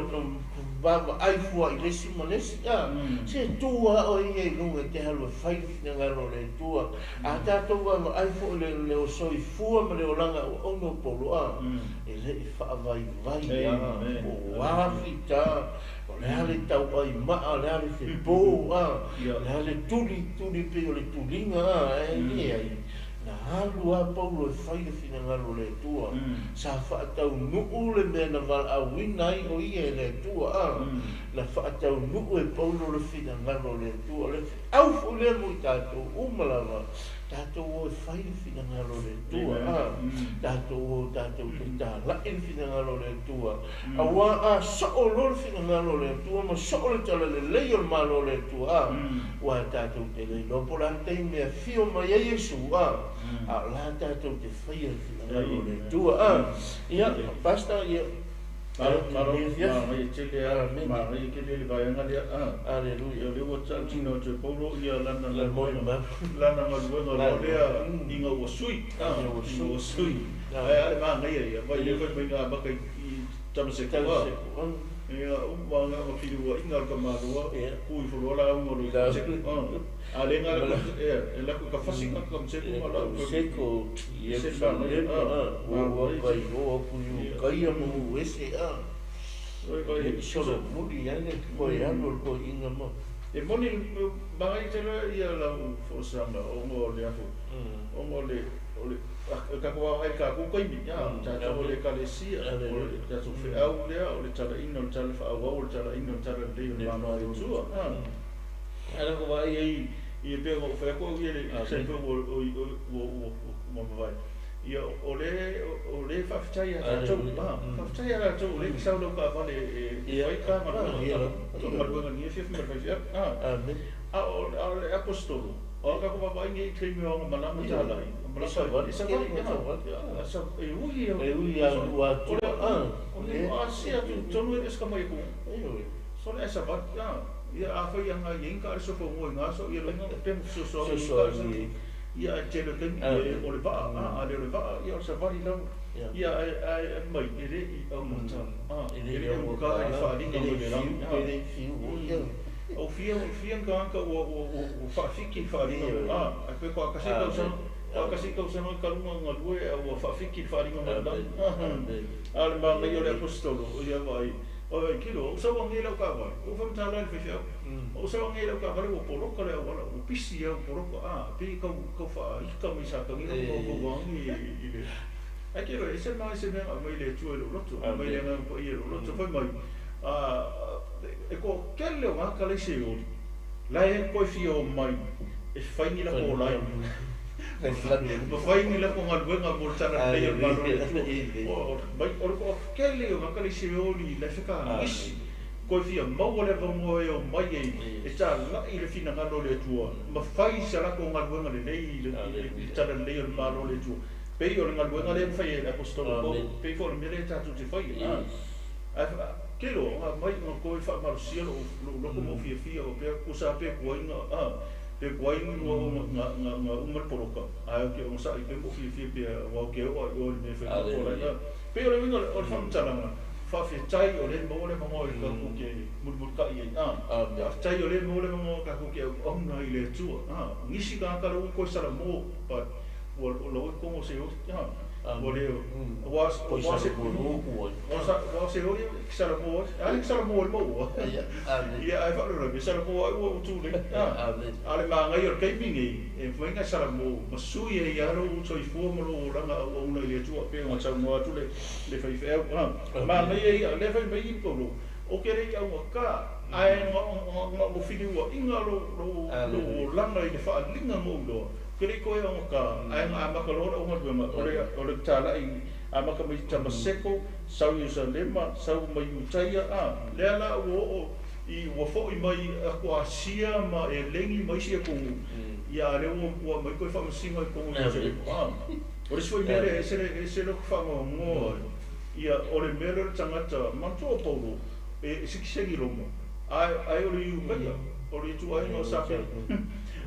vaavaai fua i le isi ma le isi a, se tu a oe ia i luga e te alu e fai le finagalo o le Atua. A tatou vaavaai foi i le soifua ma le olaga auauna o Paulo a, e le i faavaivai a, po o a fita, o le a le tauai maa, o le a le fepo a, o le a le tuli, tuli pei o le tuliga a, e leai. Na alu a Paulo e fai le finagalo o le Atua. Sa faataunuu le mea na valaauina ai o ia e le Atua a, na faataunuu e Paulo le finagalo o le Atua. O le feau foi lea mo i tatou uma lava, tatou o e fai le finagalo o le Atua, a, tatou o tatou te talai le finagalo o le Atua, aua a soo loa le finagalo o le Atua ma soo le talalelei o le Malo o le Atua, a, aua tatou te le iloa po o le a le taimi e afio mai ai Iesu, a, a o la tatou te faia le finagalo o le Atua, a. Ia, Pastor, ia. Malo, malo, manaia tele a, manaia tele le vaega lea, a. Aleluia. Ia o lea ua tautino atu e Paulo ia lana galuega, lana galuega loa lea ina ua sui, a, ina ua sui. Ae a le manaia ia, vai lea fai mai na amata i Tamaseko, a. Ia uma na ona filiuaiga o le tamaloa, tu ifo loa lauga o le Tamaseko, a. A le na e laku ka fasi ka Tamaseko ma lau. Tamaseko, Ierusalema, a, ua ua kai o aku i Ukaia ma u ese, a. E solomuli ai le koe alu o le toeaina ma. E moni manaia tele ia lau folasaga ona o le afu, ona o le o le tatou agai i le tatou taimi, a, tatou o le Ekalesia, o le tatou feau lea, o le talaina o le tala faaauau, o le talaina o le tala lelei o le Malo o le Atua, a. Ae na ou vaai ai ia pei ona ou fai atu au ia i se taimi ua ua ua mavae, ia o le o le faafetai ia tatou, a, faafetai ia tatou o lea e te sau lau taavale e fai ta galuega, ta galuega i lenei afiafi ma le faifeau, a. A o le apostolo, o ka ko vaavaai i taimi o aga malaga talai, E savali, e savali, e savali. E ui E ui a lu atu. O le asia tu tonu e ska mai ku. So le savali, ia a fai anga i ka le sofo mo nga so ia lo pe so so so so ia e tele taimi o le vaa, a le o le vaa, ia o le savali lava. Ia ai mai e le i augata. E E le le augata i le faaaliga mai le lagi. E le fiu. O fia fia tagata ua faafiki le faaaliga ai pe ko akasi tausaga ko akasi tausaga kaluga galue ua faafiki le faaaliga mai le lagi. A le magaia o le apostolo ia vaai o ai kilo o sauagia i lau taavale ua faamatala i le faifeau o sauagia i lau taavale ua poloka le auala ua pisi au poloka pe kau kau faaika mai satagiga ma kaukauaagi i le ai kilo e se mai se mea aumai le Atua i lou loto aumai le Agaga Paia i lou loto fai mai e toatele o gata lai seoli la e toe fia omai e fai ni lako lai ma fai ni lako galuega mo le talalelei o le Malo o le Atua. Mai o le toatele o gata lai seoli la e fekagisi toe fia maua le avanoa e omai ai e talai le finagalo o le Atua ma fai sa latou galuega lelei i le talalelei o le Malo o le Atua. Pei o le galuega lea na fai e le apostolo Paulo, pei foi o le mea lea tatou te faia. Kelo, nga mai nga koe faamalosia lou loto ma ou fiafia o pea kusa pe kuai nga pe kuai nga nga nga nga uma le poloka ae ou te ogasai pea ma ou fiafia pea aua ou te oo lava i o i le mea e fai mai po o la pei o le uiga o le faamatalaga faafetai o lea e maua le avanoa i tatou te mulimulitai ai faafetai o lea e maua le avanoa tatou te auauna ai i le Atua nisi tagata la ua toe salamo but ua lau ai totonu o se ua le aua aua se aua se oli e salamo ai a le salamo ai le maua ia ae faalavelave salamo ai ua tulei a o le magaia o le taimi lenei e mafai ona salamo ma sui ai lava lou soifua ma lou olaga auauna i le Atua pei ona saunoa atu le faifeau manaia ia lea fai mai i Paulo ou te le i augata ae na o filiuaiga lou olaga i le faaaliga na ou iloa. Ou te le i toe augata ae na amata loa lau galuega o le talai amata mai Tamaseko, sau Ierusalema, sau mai Iutaia, lea la ua oo i ua foi mai atu Asia ma Eleni ma isi atunuu, ia a lea ua aumai toe faamasino i totonu o Ierusalema. O le isi foi mea lea e ese le ese lou faanoanoa ai, ia o le mea lea o le tagata, manatua o Paulo e sitiseni i Roma, ae o le Iutaia, o le ituaiga o Sapelo.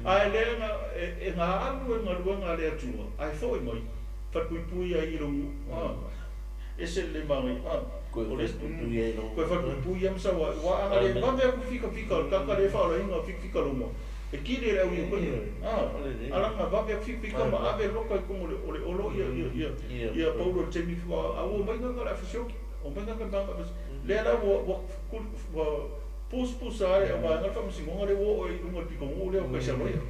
Ae lea na e na alu e galuega a le Atua, ae foi mai, falepuipui ai i lou nuu. Ese le manaia. Koe O le falepuipui ai i lou koe falepuipui ia ma sau ai. Ua a na le vave aku fikafika o le tagata lea e faaolaina fikafika loma, e kili e le au Iukaia. Ala na vave aku fikafika ma ave loka i totonu o le olo ia ia ia Paulo i le taimi a ua omai gaga o le a fesioki. Omai gaga le vaega lea la ua ua ua pusapusa ai le vaega o le faamasinoga lea ua oo ai i luga o le pitonuu lea o Kaisaroia.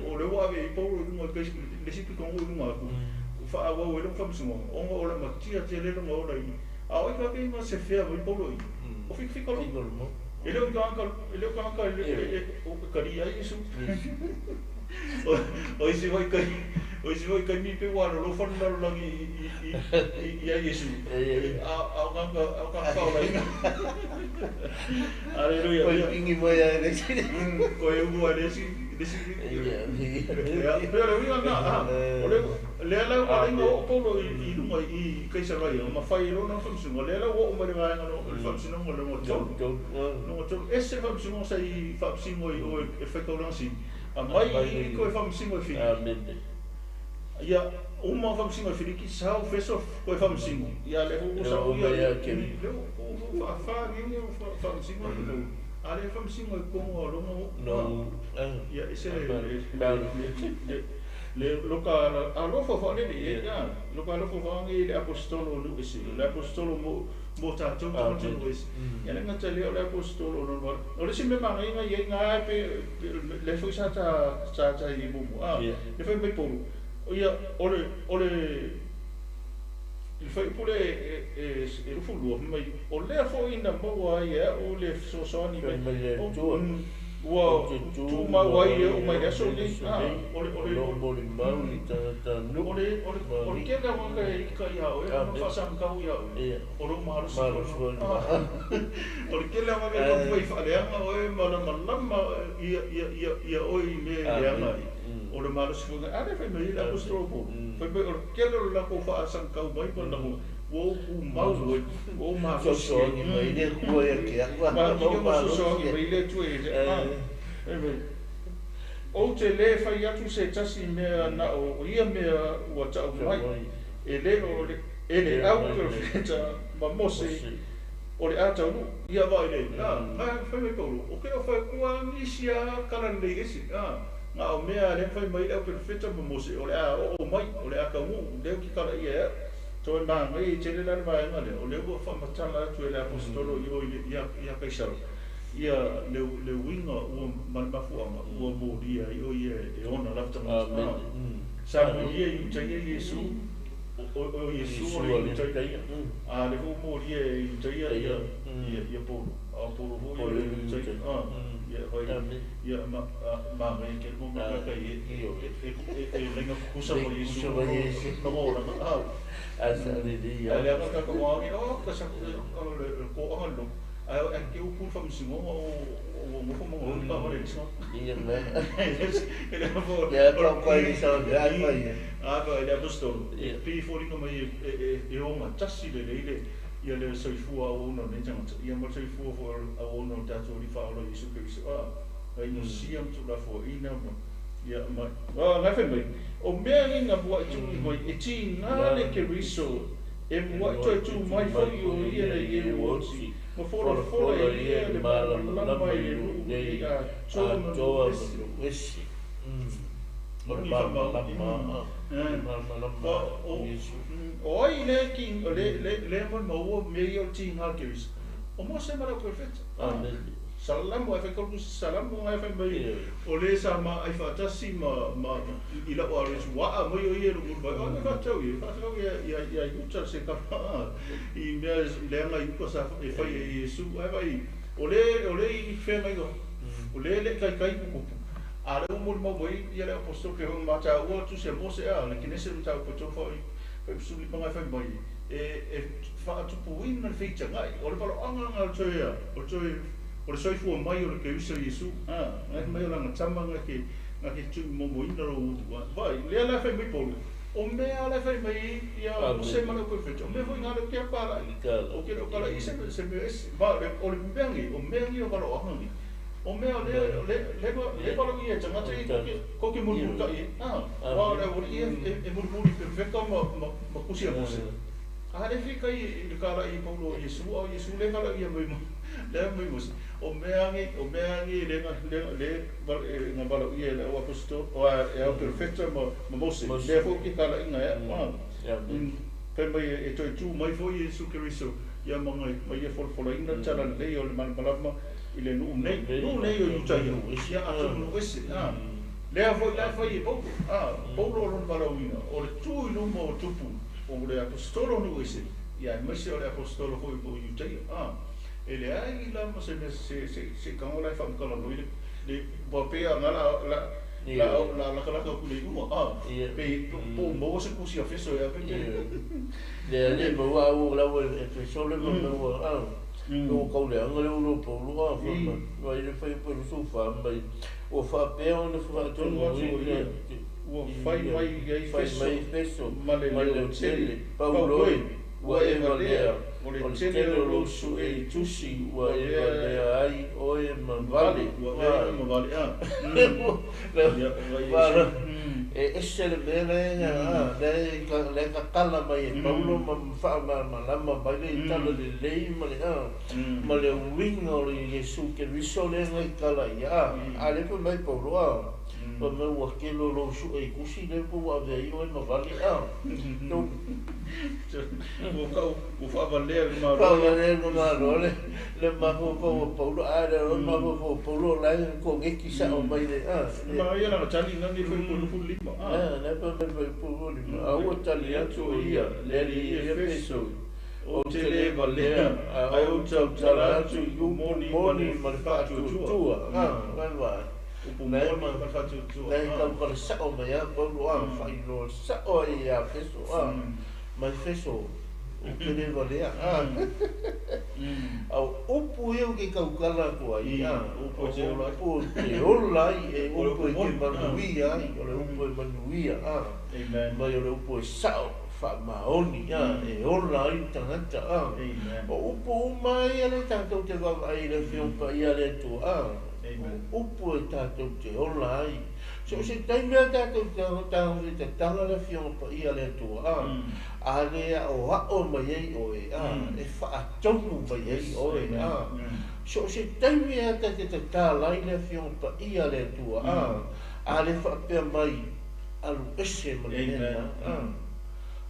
O lea ua ave ai Paulo i luga o le isi pitonuu i luga atu, faaauau ai lona faamasinoga, ona o le matia tele lona ola i i. A o ai tagata ia na sefea mai Paulo i i? O fikafika loa. E le o ni tagata, e le o tagata e talia ai Iesu. O isi foi taimi, o isi foi taimi pei ua alolofa le lalolagi ia Iesu, a o tagata faaolaina. Aleluia. Koe pigi mai ai le isi. Koe ulu ai le isi, le isi. Ia, pei o le uiga lena, o le lea la ua ala ai ona oo Paulo i luga i Kaisaraia ma fai ai loa lona faamasinoga, lea la ua oo mai le vaega o le faamasinoga lona tolu. Lona tolu, ese le faamasinoga sa i faamasino ai i o e faitaulaga sili, aumai i i toe faamasino e Filiki. Ia, uma ona faamasino e Filiki, sau Feso toe faamasino, ia lea foi ua sau ia, lea ua faafa nei faamasino e Paulo, a o lea e faamasino i totonu o lona nuu. Ia, ese le Le loka alofa faalele i ai, a, loka alofa faaage i le aposetolo o nuu ese, o le aposetolo mo mo tatou tagata nuu ese. Ia le gata lea o le aposetolo o lona wale. O le isi mea manaia na i ai na pe lea foi sa ta sa ta i muamua, a, le fai mai Paulo, ia o le o le i le fuaiupu lea e 22, fai mai, o lea foi na maua ai e au le fesoasoani mai le Atua. Ua tumau ai e oo mai le aso lenei. O le o loo molimau i tagatanuu O le tele o tagata e ika ia oe ma faasagatau ia oe, o lou malosi foi. O le tele o tagata e taumafai e faaleaga oe ma lamalama ia oe i mea e leaga ai, o le malosi foi lena. A lea fai mai ai le Aposetolo o Paulo, fai mai o le tele o le latou faasagatau mai ma le lagona, ua ou tumau ai, ua ou malosi ai. Mai le Atua ia te au. Ma fesoasoani mai le Atua ia te au. Ou te lē fai atu se tasi mea na o ia mea ua tau mai e le o e le au perofeta ma Mose o le a taunuu. Ia vaai lei, a fai mai Paulo, o ke o fai kua nisi a kala lelei ese, a na o mea le fai mai le au perofeta ma Mose o le a oo mai, o le a taunuu, lea ou te kala ia e au. Toe manaia i tele la le vaega lea, o lea ua faamatala atu e le Aposetolo i o ia Kaisara, ia le uiga ua ma le mafuaaga ua molia ai o ia e ona lava tagata. Sa molia i Iutaia Iesu, o Iesu o le Iutaia. A le foi ua molia e Iutaia ia Paulo, a o Paulo foi o le Iutaia. Ia vai ia manaia tele mo mea kai e laina tutusa ma Iesu na olaga. Asa lelei. A le aga tatou agi, o ka sa o le koaga le loto. Ae e ke upu le faamasinoga o ua nofo ma goi pa le lisa. Ia me. E le fo. Ia pa ko i sa le ai pa ia. A pa le apostolo. E pe foliga mai e o tasi le le ia le soifua au ona nei tagata. Ia ma soifua fo au ona o tatou li faola Iesu Keriso. A ai no sia tu la fo ina ma ia ma. A ngai fai mai. O mea ni nga mua i tu mai e ti ngā le Keriso e mua i toe tu mai foi o ia le ie oti. Ma fola fola e ia le malamalama i le nuu nei atoa ma Atoa nuu ese. ma nuu ese. O le Moni faamau. malamalama. Malamalama Iesu. O ai le ki le le le mo maua me ia o ti ngā Keriso. O Mose ma le profeta. Amen. Salamu ai fai kaluku salamu ngai fai mai o le sa ma ai faatasi ma i lau alo i waa mai o ia lungu mai. O le faatau ia, faatau ia ia ia Iuta se kapa i mea leaga i uka sa e fai e Iesu. Ai vai o le i whengai o. O le le kai kai kukupu. A le umuri mau mai ia le apostolo pe honga mata ua tu se Mose a le kinese mata o tau fai fai suli manga fai mai e whaatupuina le feita ngai. O le palo anga nga o toe ia, o toe o le soifua mai o le Keriso Iesu. Ngai mai o langa tama nga ke tu momoina ro uru. Vai, lea la fai mai Paulo. O mea la fai mai ia Mose ma le profeta. O mea foi ngā le kia pala. O ke o kala i se se mea ese. Ma le o le mea ngi, o mea ngi o palo anga ngi. O mea le le le le palo ia tangata i ko ke muri ka i. Wa le o ia e muri muri perfecto ma ma kusi a Mose. A le fi kai i kala i Paulo Iesu, o Iesu le kala ia mai le mai Mose. O mea ngi, o mea ngi le nga le le nga palo ia le o apostolo o e au perfecto ma Mose. Le fo ki kala inga e. Fai mai e toe tu mai foi Iesu Keriso ia mangai mai ia folafolaina tala lelei o le malamalama i le nuu nei. Nuu nei o Iutaia. Ia atoa nuu ese. Lea foi la fai e Paulo. Paulo o lona valaauina. O le tu i luma o tupu o le apostolo nuu ese. Ia aemaise o le apostolo foi po o Iutaia. E leai la ma se mea se se se kago la e faamatala le ua pea nga la la la la lakalaka ku le iuga. Pe po maua se kusi a feso e ape pe. Le le maua au la ua e feso le ma maua a. O kau le anga le ulo Paulo a fa ma ma ile fai pe lu fa mai. O fa pe ona fa tonu atu ia. Ua fai mai ai Fai feso mai feso ma le ma le leo tele. tele Paulo e ua e valea. O le O le tele tele o o lou lou suʻe suʻe i i tusi tusi ua ua e avea valea ai oe ma vale vale. ua avea ai ma vale. Ia o Vale. Iesu. E ese le mea lea lea le kakala mai e Paulo ma faamalamalama mai le tala lelei ma le ma le uiga o le Iesu Keriso lea ngai kala ia. A le fai mai Paulo a. Fai mai ua kele o lou suʻe i tusi lea po ua avea ai oe ma vale a. Ua kau ua faavalea i le malo. Faavalea le malo le le mafaufau o Paulo a le o mafaufau o Paulo la e kogeki sao mai le a. Ma ia lana tali nani fai po lufu lima. Le fai mai fai Paulo lima. A ua tali atu o ia le alii Efeso. Ou te le valea, ae ou tautala atu i upu moni ma le faatuatua. Upu moni ma le faatuatua. Lea e tautala sao mai a Paulo a, faailoa sao ai ia Feso a, mai Feso, ou te le valea a. Au upu ia ou te tautala atu ai a, Upu e te ola ai. Upu e te ola ai, e O le upu e upu te moni. manuia ai, o le upu e manuia a. Amen. Mai o le upu e sao, faamaoni a, e ola ai le tagata a. Amen. O upu uma ia le tatou te vaavaai i le Afioga Paia a le Atua a. Amen. O upu e tatou te ola ai. So se taimi a tatou te tago i tatala le Afioga Paia a le Atua a. A le aoao mai ai oe a, e faatonu mai ai oe a. So se taimi a ta te tatala ai le Afioga Paia a le Atua a. A le faapea mai alu ese ma le Amen. mea a.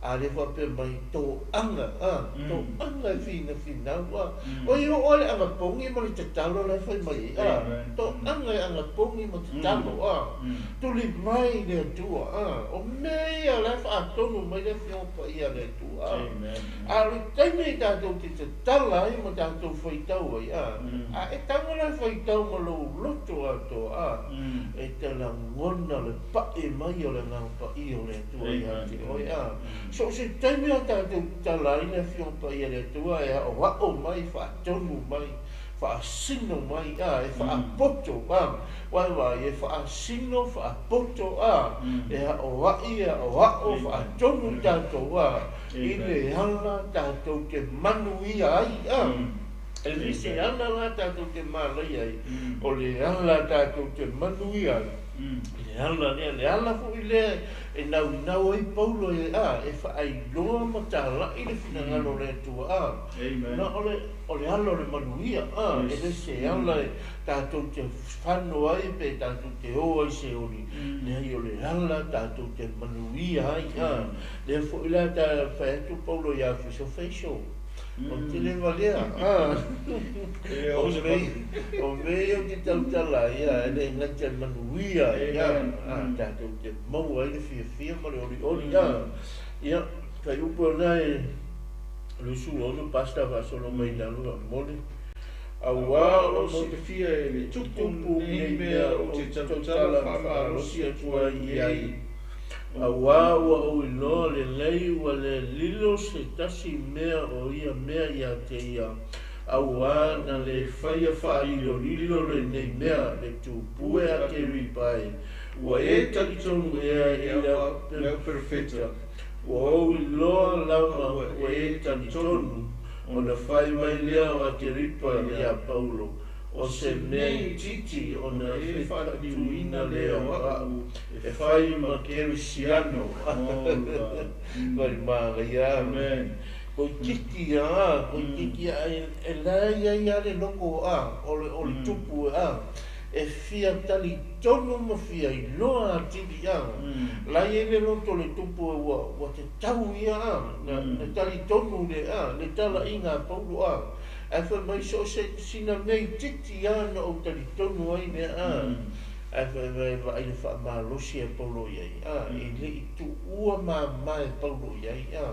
A le faapea mai toaga a, toaga e finafinau a. O i o le agapogi ma le tatalo le fai mai a. Amen. Toaga e agapogi ma tatalo a. Tuli mai le Atua a. O mea ia le faatonu mai le Afioga Paia a le Atua a. Amen. A o le taimi i tatou te tatala ai ma tatou faitau ai a. A e tago le faitau ma lou loto atoa a. E te lagona le pae mai o le Agaga Paia o le Atua ia te oe a. So se taimi a tatou tatala ai le Afioga Paia a le Atua e aoao mai, faatonu mai, faasino mai a, e faapoto a. Vaivai e faasino, faapoto a. E aoai, e aoao, faatonu tatou a. I le ala tatou te manuia ai a. E le se ala la tatou te malaia ai, o le ala tatou te manuia ai. Le ala lea, le ala foi lea e naunau ai Paulo e a, e faailoa ma talai le finagalo o le Atua a. Amen. Na o le ala o le manuia a, e le se ala e tatou te fano ai pe tatou te o ai se oli. Leai o le ala tatou te manuia ai a. Lea foi la ta fai atu Paulo ia Feso Feso. O te le valea a. O mei o te tautala ia, e le ngata manuia ia. A tatou te maua ai le fiafia ma le olioli a. Ia, kai upu o nai lusu ono pasta faasolo mai lalo a mole. Auā o lo silafia e le tupu nei mea ou te tautala faamalosi atu ai i ai. Auā ua ou iloa lelei ua le lilo se tasi mea o ia mea ia te ia. Auā na le faia faailolilo lenei mea le tupue a te ripai. Ua e talitonu ea i le au perofeta. Ua ou iloa lava ua e talitonu ona fai mai lea o Ateripa ia Paulo. O se mea itiiti ona e faatuina lea o a'u e fai ma Kerisiano. Vai maria. Amen. Koi titi a, koi titi a, e lai ai a le loko a, o le tupu a. E fia talitonu ma fia iloa atili a. Lai e le loto le tupu e ua te tau ia a, na talitonu le a, le talaiga a Paulo a. Ae fai mai so o se sina mea itiiti a na ou talitonu ai lea a. Ae fai mai vaai le faamalosi e Paulo i ai a, e le i tuua mamā e Paulo i ai a.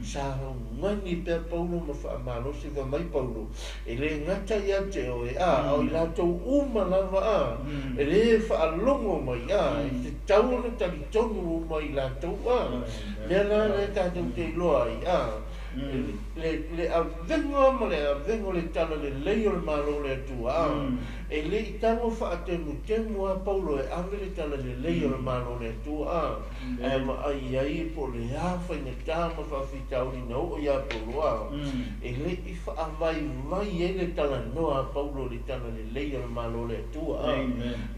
Sa augani pea Paulo ma faamalosi fai mai Paulo, e le gata ia te oe a, o i latou uma lava a. E le faalogo mai a, e te tau ona talitonu uma i latou a. Mea la le tatou te iloa ai a. Le avega ma le avega o le tala lelei o le Malo o le Atua a. E le i tago faatemutemu a Paulo e ave le tala lelei o le Malo o le Atua a. Ae vaai ai po o le a faigatā ma faafitauli na oo ia Paulo a. E le i faavaivai ai le talanoa a Paulo i le tala lelei o le Malo o le Atua a.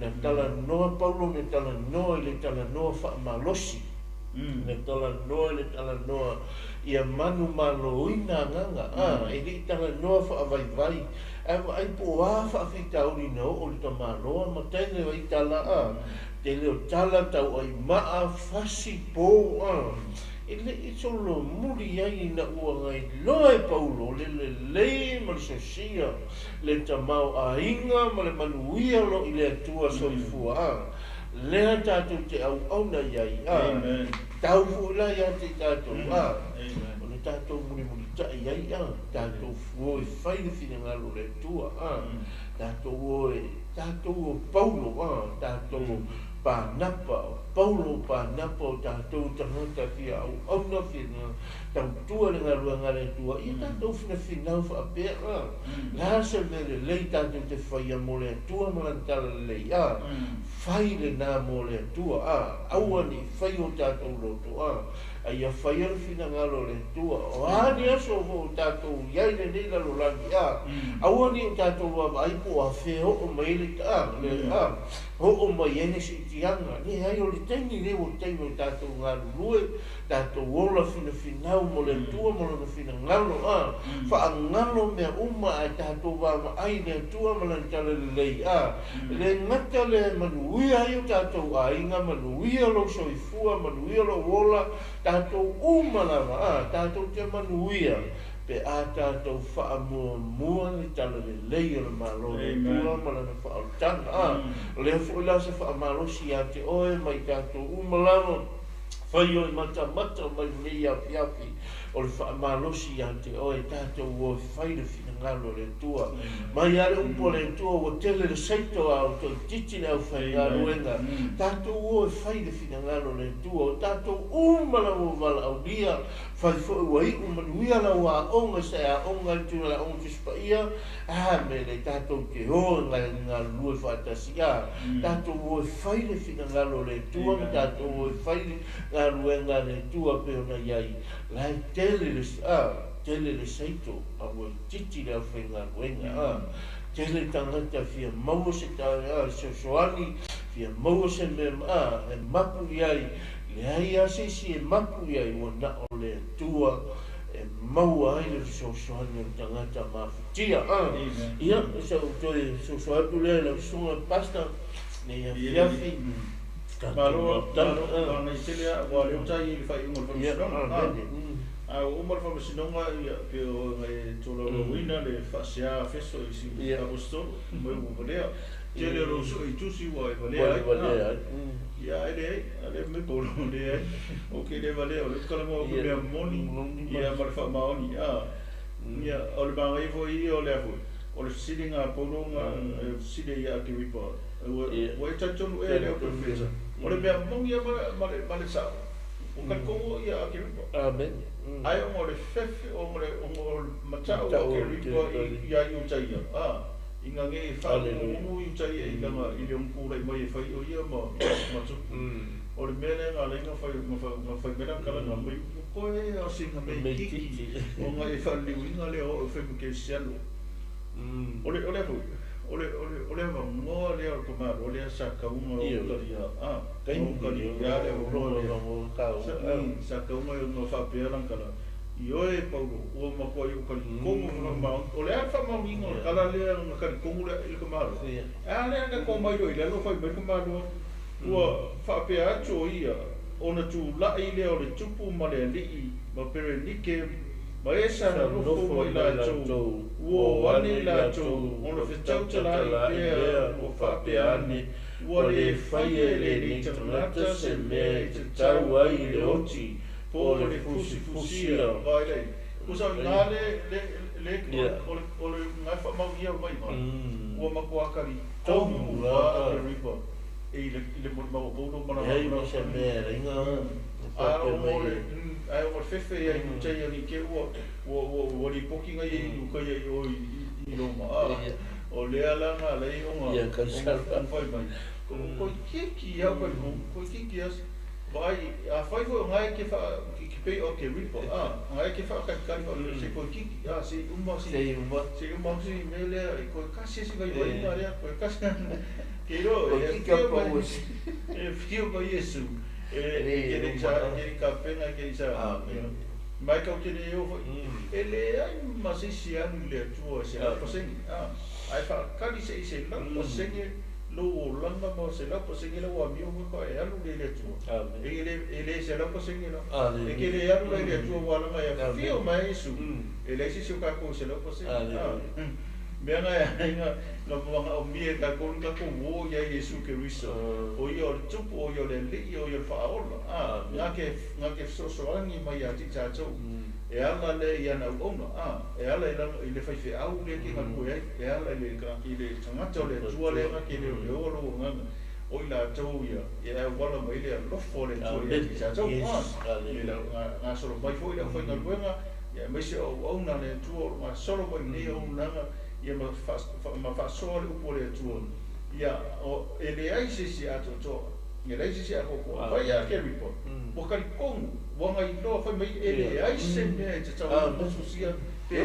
Na talanoa Paulo na talanoa i le talanoa faamalosi. Na talanoa i le talanoa ia manu maloina agaga a, e le i talanoa faavaivai. Ae vaai po o a faafitauli na oo i le tamaloa ma tele ai tala a. Tele o tala tau ai maa fasi po a. E le i solomuli ai ina ua gailoa e Paulo le lelei ma le sosia, le tamao aiga ma le manuia lo i le Atua soifua a. Lea tatou te auauna i ai a. Amen. Tau foi la ia te tatou a. Amen. O le tatou mulimuli taita'i ai a tatou o e fai le finagalo o le Atua a tatou o e tatou o Paulo a tatou o Panapa o Paulo o Panapa o tatou tagata fia auauna fia tautua le galuega a le Atua ia tatou finafinau faapea a la se mea lelei tatou te faia mo le Atua ma lana talalelei a fai lenā mo le Atua a aua ne i fai o tatou loto a aia faia le finagalo o le Atua o a ni aso foʻi o tatou iai lenei lalolagi a aua ne i o tatou vaavaai po o afea oo mai ai le a le a oo mai ai le siitiaga leai o le taimi lenei ua taimi o tatou galulue tatou ola finafinau mo le Atua ma lona finagalo a faagalo mea uma ae tatou vaavaai i le Atua ma lana talalelei a le gata lea e manuia ai o tatou aiga manuia lou soifua manuia lou ola tatou uma lava a tatou te manuia pe a tatou faamuamua le talalelei o le Malo o le Atua ma lana faaolataga a o lea foʻi la se faamalosi ia te oe ma i tatou uma lava fai oe matamata mai lenei afiafi o le faamalosi ia te oe tatou o e fai le finagalo o le Atua mai a le upu o le Atua ua tele le saito a o toeitiiti le aufaigaluega tatou o e fai le finagalo o le Atua o tatou uma lava ua valaaulia fai foʻi ua iʻu manuia lau aoga sa e aoga ai le tulaga aoga Tusi Paia a me le tatou te o e galulue faatasi a tatou o e fai le finagalo o le Atua ma tatou o e fai le galuega a le Atua pei ona iai la e tele le a tele le saito a ua itiiti le aufaigaluega a tele tagata fia maua se a fesoasoani fia maua se mea a e mapu iai leai a se isi e mapu iai ua na o le Atua e maua ai le fesoasoani o le tagata mafatia a ia sa ou toe fesoasoani atu lea i lau susuga pastor nei afiafi. Malo, malo, ngai tele a ua leo tai i le faaiuga o le faamasinoga. A ua uma le faamasinoga ia pe o ngai tolaulauina le faasea Feso i si apostolo mai ua valea. Tele o lou sui tusi ua e valea ai. Ia e leai, a le me polo leai. O ke le valea o le kalamoa o mea moni ia ma le faamaoni. Ia o le magai foi ia o le afu. O le fesiliga a Paulo nga fesili ia Akiripa. Ua e talitonu ea le au perofeta. O le mea moni ia ma le sao. O talikongo ia Akiripa. Amen. Ai o le fefe o le matau o Akiripa ia Iutaia. I ngā nge e whaangungu Iutaia i langa i le ongkūrai mai e whai o ia ma tupu. O le mea lea ngā lei ngā whai mea kala ngā mai koe o se ngā mei kiki. O ngā e whaaliuinga lea o e whai ke siano. O le foi, o le avangoa lea o le kamalo, lea sa kaunga o kalia, o kalia lea o roa lea, sa kaunga o ngā whaapea langkala. I oe Paulo, ua makoa i o kalikongo whakamau, o le a whamauinga o le kala lea ngā kalikongo lea i le kamalo. A lea nga kō mai roi, lea lo whai mai kamalo, ua whaapea atu o ia, o na tūlai lea o le tupu ma le alii, ma Perenike, ma esa na nofo mai latou, ua o ane latou, ona fetautalai pea ua faapea ane, ua le faia e lenei tagata se mea e tatau ai i le oti, po o le fusifusia. Vai lei. Kusa ngā le o le ngā whamaunia mai ngā. Ua makoa kari kongu a Akiripa i le molimau o Paulo mana. Hei ma se mea ringa. Ai o le fefe ia i Iutaia ni ke ua ua lipoki ngai i uka ia i o i Roma. O lea la ngā lei o ngā whai mai. Ko kiki au ko kiki as vai a whai foi ngai ke wha ki pei o ke ripa. Ngai ke wha kai kari o se ko kiki a se uma se uma se me lea ko kasi se vai vai ngā lea ko kasi ke ro e fio mai Yesu. E ke ka pena ke isa mai kau ke le o e le ai ma se si anu le atua se la pasengi ai fa kali se se la pasengi lo langa ma se la pasengi la wa mi o ko e alu le atua e le se la pasengi la e ke le alu le atua wa langa ya fio mai su e le se ka ko se la pasengi mea nga nga nga o mie ka ko ka ko wo ia Yesu Kristo o ia o le tupu o ia o le alii o ia o le faaola nga ke fesoasoani mai ia te i tatou E ala le i ana auauna, e ala i le faifeau lea e te galue ai, e ala i le tagata o le Atua lea na te leoleoa lou agaga, o i latou ia e auala mai le alofa o le Atua ia te i tatou. I le gasolo mai foi le aufaigaluega, ia aemaise o auauna a le Atua o lo o gasolo mai lenei auaunaga, ia ma faasoa le upu a le Atua, ia e leai se isi atoatoa, e leai se isi atoatoa. Fai ia Keripa, ua talitonu, ua gailoa fai mai e leai se mea e tatau ona fusifusia pe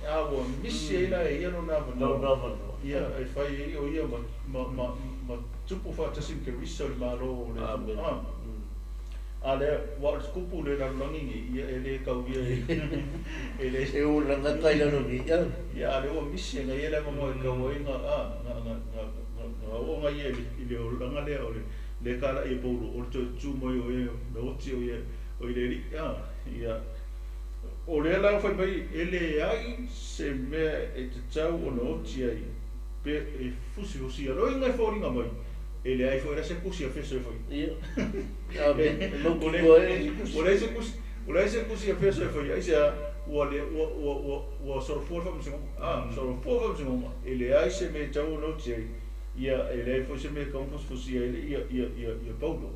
a ua misi ai la e ia lona avanoa, ia e fai ai o ia ma tupu faatasi ma Keriso i le Malo o le Atua. A lea, ua o le tupu le lalolagi nei, ia e le taulia e le E o lagata i lalo nei. Ia a lea ua misi e ngai le avanoa e tau ai na oo ngai i le olaga lea o le kalai e Paulo o le toe tutu mai o e na oti o ia o i le alii. Ia o lea la fai mai e leai se mea e tatau ona oti ai pe e fusifusia loiga e foliga mai e leai foi la se kusi a feso e fai. Ia. O leai se kusi, o leai se kusi a feso e fai ai se ua le ua ua ua ua solofua le faamasinoga, solofua le faamasinoga e leai se mea e tatau ona oti ai, ia e leai foi se mea e tatau ona fusifusia ai ia ia ia ia Paulo.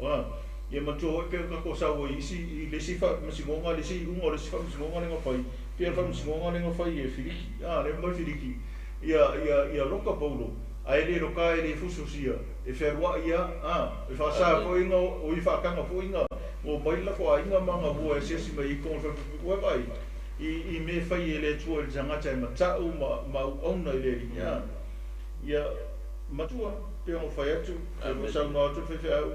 Ia matua foi pe tatou sau ai isi i le isi faamasinoga, le isi iuga o le isi faamasinoga lea na fai, pe le faamasinoga lea na fai e Filiki, lea mai Filiki, ia ia ia loka Paulo, ae le loka e le fusifusia, e fealuai ia, e faasa foi na o i faataga foi na o mai la ko aiga ma nga ua e asiasi mai i totonu o le falepuipui vai i mea fai e le Atua i le tagata e matau ma auauna i le alii. Ia matua pe ona fai atu, pe saunoa atu le faifeau,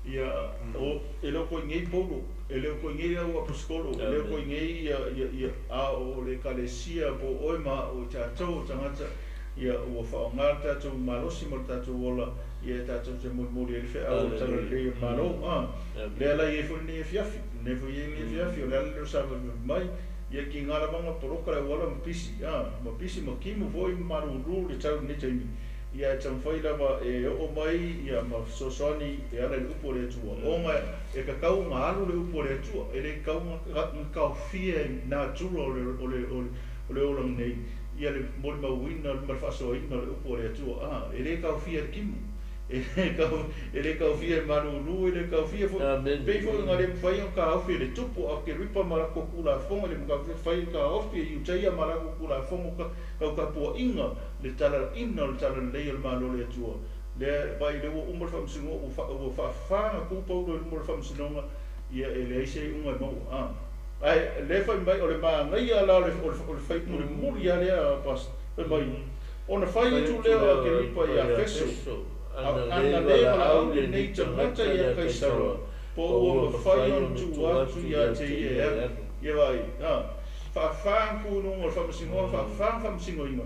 ia o e le o koe nei Paulo, e le o koe nei au aposetolo, e le o koe nei ia ia ia a o le ekalesia po o oe ma o i tatou o tagata, ia ua faaaoga le tatou malosi ma le tatou ola, ia e tatou te molimoli ai le feau o le talalelei o le Malo. Lea la i ai foi lenei afiafi, lenei foi i ai lenei afiafi, o le ala lea o le savalivali mai, ia tiga lava ona poloka le auala ma pisi, ma pisi ma timu foi ma malulu le tau i lenei taimi, ia e taumafai lava e oo mai ia ma fesoasoani e ala i le upu a le Atua, ona e tatau ona alu le upu a le Atua, e le tatau ona taofia e natura o le o le o le olaga nei, ia le molimauina ma le faasoaina o le upu a le Atua, e le taofia e le timu, e le taofia e malulu, e le taofia foi, pei foi ona le mafai ona taofi e le tupu a Keripa ma latou Tulafono, e le mafai ona taofi e Iutaia ma latou Tulafono tau tapuaiga le talaiina o le talalelei o le Malo o le Atua. Lea vai lea ua uma le faamasinoga, ua faafaga tu Paulo i luma o le faamasinoga, ia e leai se iuga e maua. Ae lea fai mai o le manaia la o le fai mulimuli lava lea pastor, fai mai ona fai atu lea o Akeripa ia Feso, ana le valaau lenei tagata ia Kaisara, po ua mafai ona tuu atu ia te ia e alu. Ia vai, faafaga tu i luga o le faamasinoga, faafaga faamasinoina,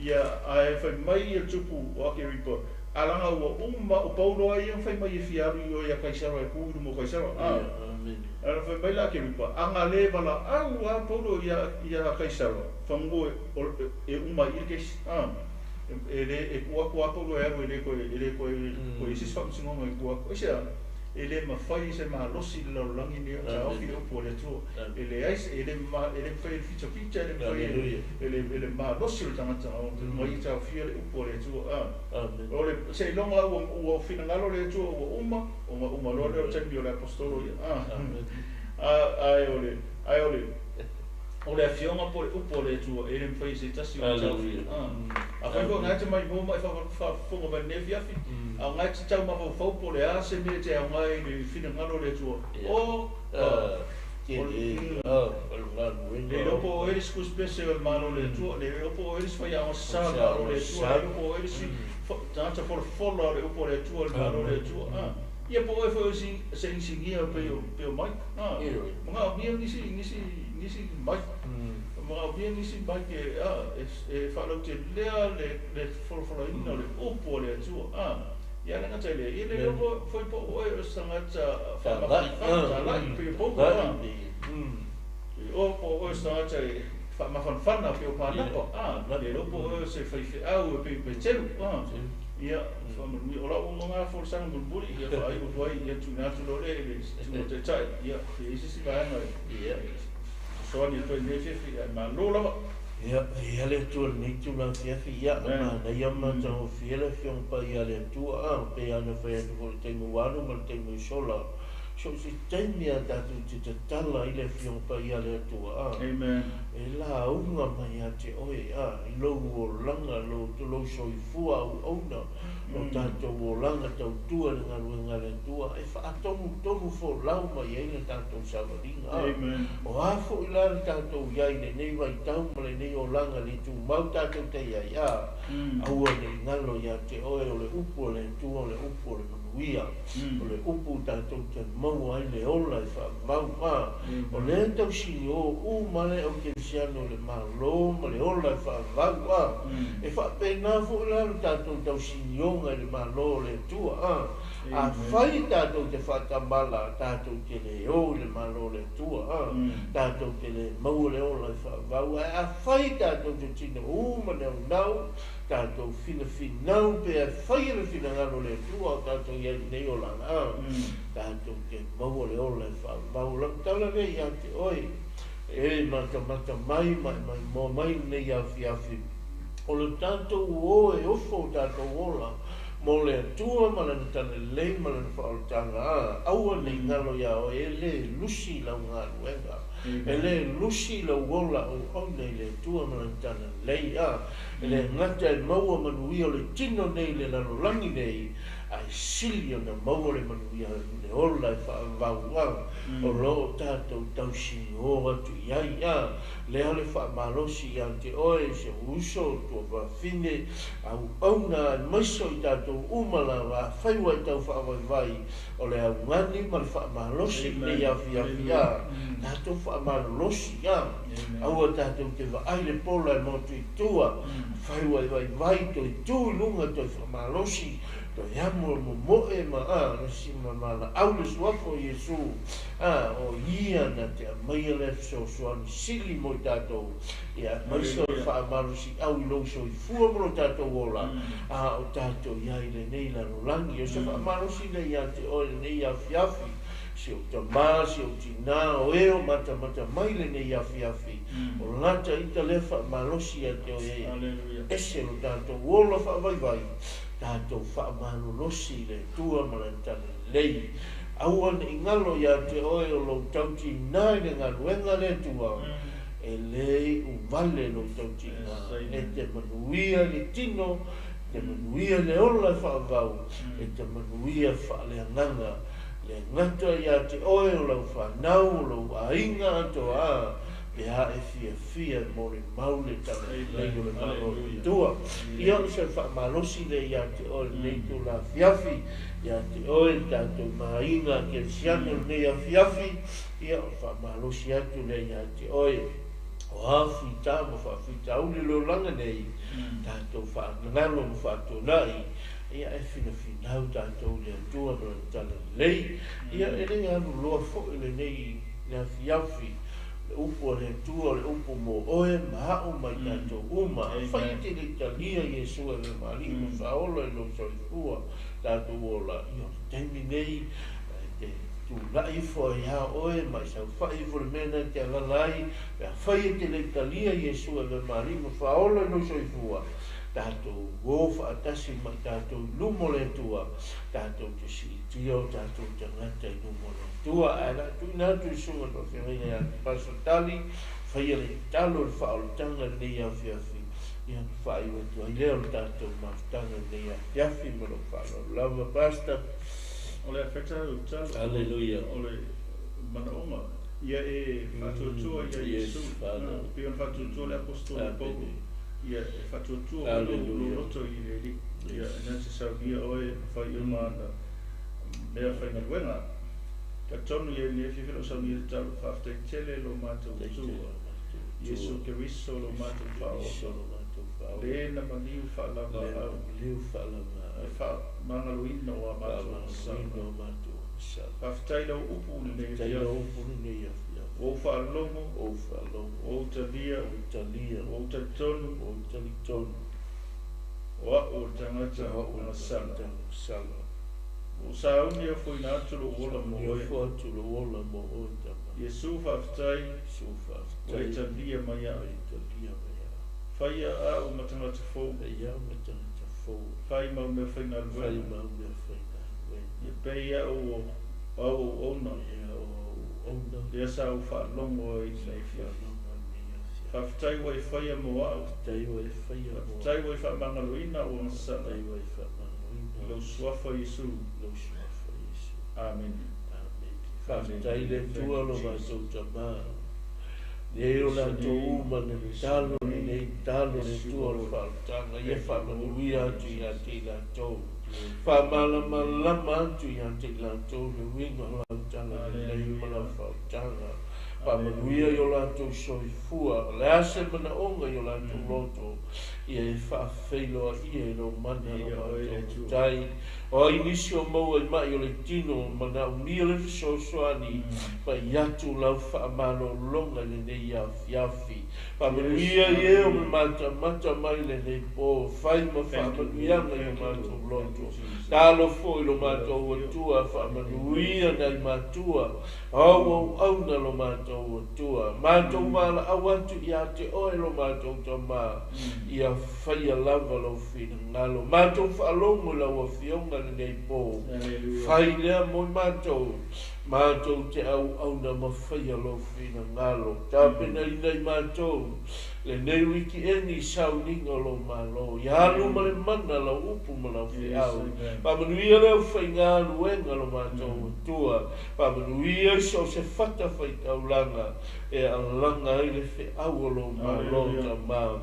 ia ae fai mai ia le tupu o Akeripa, alaga ua uma o Paulo ai ia fai mai e fia alu i o ia Kaisara e tu i luma o Kaisara. Ana fai mai la Akeripa, aga le valaau a Paulo ia Kaisara, fanua e uma i le kesi. E le e tuu atu a Paulo e alu e le toe e le toe toe i se isi faamasinoga e tuu atu. Aisea? E le mafai se malosi i le lalolagi lenei ona taofi le upu a le Atua. E leai se e le e le mafai e le fitafita, e le mafai e le e le malosi o le tagata ona ia taofia le upu a le Atua. O le seiloga ua ua finagalo le Atua ua uma, ona uma loa lea o le taimi o le aposetolo ia. Ae o le ae o le o le afioga po o le upu a le Atua e le mafai e se tasi ona taofia. Afai foi o lena e te maimoa ma e faafofoga mai i lenei afiafi, a o lena e te tau mafaufau po o le a se mea e te aoga ai i le finagalo o le Atua, o le iloa po o oe le isi kusipese o le Malo o le Atua, le iloa po o oe le isi faiaoga sasa o le Malo o le Atua, le iloa po o oe le isi tagata folafola o le upu a le Atua i le Malo o le Atua. Ia po o oe foi o se inisinia pei o Mike. Manaomia nisi nisi nisi Mike. Manaomia nisi Mike e e faalautelea le folafolaina o le upu a le Atua. Ia le gata i lea, ia le iloa foi po o oe o se tagata faamafanafana, talai pei o Paulo. O po o oe o se tagata e faamafanafana pei o Panapa. Le iloa po o oe o se faifeau e pei o Peteru. Ia, faamanuia. O lau lena folasaga mulimuli, ia faaiu atu ai, ia tuuina atu loa lea i le susuga i le Taitai, ia, pe i ai se isi vaega e fesoasoani atu ai i lenei afiafi, ae malo lava. Ia, viia le Atua i lenei itula afiafi, ia, manaia ma matagofie le Afioga Paia a le Atua, a, pei lava ona fai atu foi i le taimi ua alu ma le taimi ua sola, so o se taimi lava tatou te tatala ai le Afioga Paia a le Atua, a, e lauga mai ia te oe, a, i lou olaga, lou soifua auauna, lo tatou olaga tautua i le galuega a le Atua, e faatonutonu folau mai ai le tatou savaliga. A, o a foi la le tatou i ai i lenei vaitau ma lenei olaga le tumau tatou te i ai, a, aua ne i galo ia te oe o le upu a le Atua o le upu o le manuia, o le upu tatou te maua ai le ola e faavavau. A, o lea e tausinio uma le aukerisiano i le Malo ma le ola e faavavau. A, e faapena foi la le tatou tausinioga i le Malo o le Atua. A, afai tatou te faatamala, tatou te le o i le Malo o le Atua. A, tatou te le maua le ola e faavavau. Ae afai tatou te tinoū ma naunau, tatou finafinau pea e faia le finagalo o le Atua o tatou i ai i lenei olaga, a, tatou te maua le ola e faavavau. O lau tala lea ia te oe, e matamata mai ma e maimoa mai i lenei afiafi, o le tatou o e ofo o tatou ola mo le Atua ma Lana talalelei ma Lana faaolataga, a, aua ne i galo iā oe, e le lusi lau galuega, e le lusi lou ola auauna i le Atua ma Lana talalelei, a, e le gata e maua manuia o le tino nei i le lalolagi nei, ae sili ona maua le manuia i le ola e faavavau, a, o lo o tatou tausinio atu i ai, a, lea le faamalosi ia te oe, si ou uso, tua fafine, auauna aemaise o i tatou uma lava, afai ua e tau faavaivai, o le augani ma le faamalosi i lenei afiafi, a, tatou faamalolosi, a, aua tatou te vaai le pola e motu i tua, afai ua e vaivai, toe tu i luga, toe faamalosi, toe amo e momoe ma, a, le sima valaau le suafa o Iesu, a, o ia na te aumaia lea fesoasoani sili mo i tatou, ia aemaise o le faamalosiau i lou soifua ma lo tatou ola, a o tatou i ai i lenei lalolagi. O se faamalosi lea ia te oe i lenei afiafi, si ou tamā, si ou tinā, o e o matamata mai i lenei afiafi, o lata ita lea faamalosi ia te oe e ese lo tatou ola faavaivai, tatou faamalolosi i le Atua ma Lana talalelei. Aua ne i galo ia te oe o lou tautinā i le galuega a le Atua, e le iu vale lou tautinā, e te manuia i le tino, e te manuia i le ola e faavavau, e te manuia faaleagaga, le gata ia te oe o lau fanau, o lou aiga atoa, a, pe a e fiafia e molimau le talalelei o le Malo o le Atua. Ia, o se faamalosi lea ia te oe i lenei itula afiafi, ia te oe le tatou aiga kerisiano i lenei afiafi, ia, o le faamalosi atu lea ia te oe, o a fita ma faafitauli o le olaga nei, tatou faagalo ma faatuanai, ia e finafinau tatou i le Atua ma Lana talalelei. Ia, e le alu loa foi lenei le afiafi, le upu a le Atua o le upu mo oe ma a'u ma i tatou uma. Afai e te le i talia Iesu e avea ma Alii ma Faaola i lou soifua tatou ola, ia o le taimi nei e te tulai ifo ai a oe ma e saofai ifo i le mea lena e te alala ai, pe afai e te le i talia Iesu e avea ma Alii ma Faaola i lou soifua, tatou o faatasi ma i tatou i luma o le Atua, tatou te siitia o tatou tagata i luma o le Atua. Ae o le a tuuina atu i susuga i le faafeagaiga ia Pastor Tali, faia le tatalo i le faaolataga i lenei afiafi, ia ona faaiu atu ai lea o le tatou mafutaga i lenei afiafi. Ma lou faaaloalo lava, Pastor. O le a fai lau tatalo. Hallelujah. O le manaoga ia e faatuatua ia Iesu, pei ona faatuatua le Aposetolo Paulo, ia e faatuatua foi lou loto i le Alii, ia na te saunia oe ma fai uma ana mea faigaluega. Talitonu ia i lenei afiafi o lo o saunia le tatalo, faafetai tele lo matou Atua, Iesu Keriso lo matou Faaola, le na maliu faalavaau, le faamagaloina o a matou agasala. Faafetai lau upu i lenei afiafi, ua ou faalogo, ua ou talia, ua ou talitonu. O a'u o le tagata O a'u o le agasala. tagata agasala. Ua ou sauni e ofoina atu lou ola mo Sauni e oe. ofo atu lou ola mo oe Tama. Iesu faafetai Iesu ua e faafetai talia mai ua a'u. e talia mai a'u. Faia a'u ma tagata fou. Faia a'u ma tagata fou. Fai ma au mea Fai faigaluega. ma au mea faigaluega. Ia pei a'u o au auauna. Ia o au auauna. Lea sa ou faalogo ai i Sa lenei ou afiafi. faalogo ai i lenei afiafi. Faafetai ua e faia mo a'u. Faafetai ua e faia mo Faafetai a'u. ua e faamagaloina a'u agasala. Faafetai ua e faamagaloina I lou a'u. suafa Iesu. I lou suafa Iesu. Amene. Amene. Faafetai le Thank Atua you, lo Jesus. matou Tama. Nei o latou uma le talo lenei talo le Atua o le faaolataga ia faamanuia atu ia te i latou. Faamalamalama atu ia te i latou le uiga o lau tala lelei ma lau faaolataga. Faamanuia i o latou soifua. O le a se manaoga i o latou loto, ia e faafeiloaia i lou mana lo matou Matai. O ai nisi o maua i ma'i o le tino, manaomia le fesoasoani, pai atu lau faamalologa i lenei afiafi. Faamanuia i e o matamata mai lenei po, fai ma faamanuiaga i o matou loto. Talo foi lo matou Atua, faamanuia nai matua, au auauna lo matou Atua. Matou valaau atu ia te oe lo matou Tama, ia faia lava lou finagalo. Matou faalogo i lau Afioga lenei po, fai lea mo i matou, matou te auauna ma faia lou finagalo. Tapenaina i matou lenei wikieni i sauniga o lou Malo, ia alu ma le mana lau upu ma lau feau. Faamanuia le aufaigaluega lo matou Atua, faamanuia i so o se fata faitaulaga e alaga ai le feau o lou Malo Tama.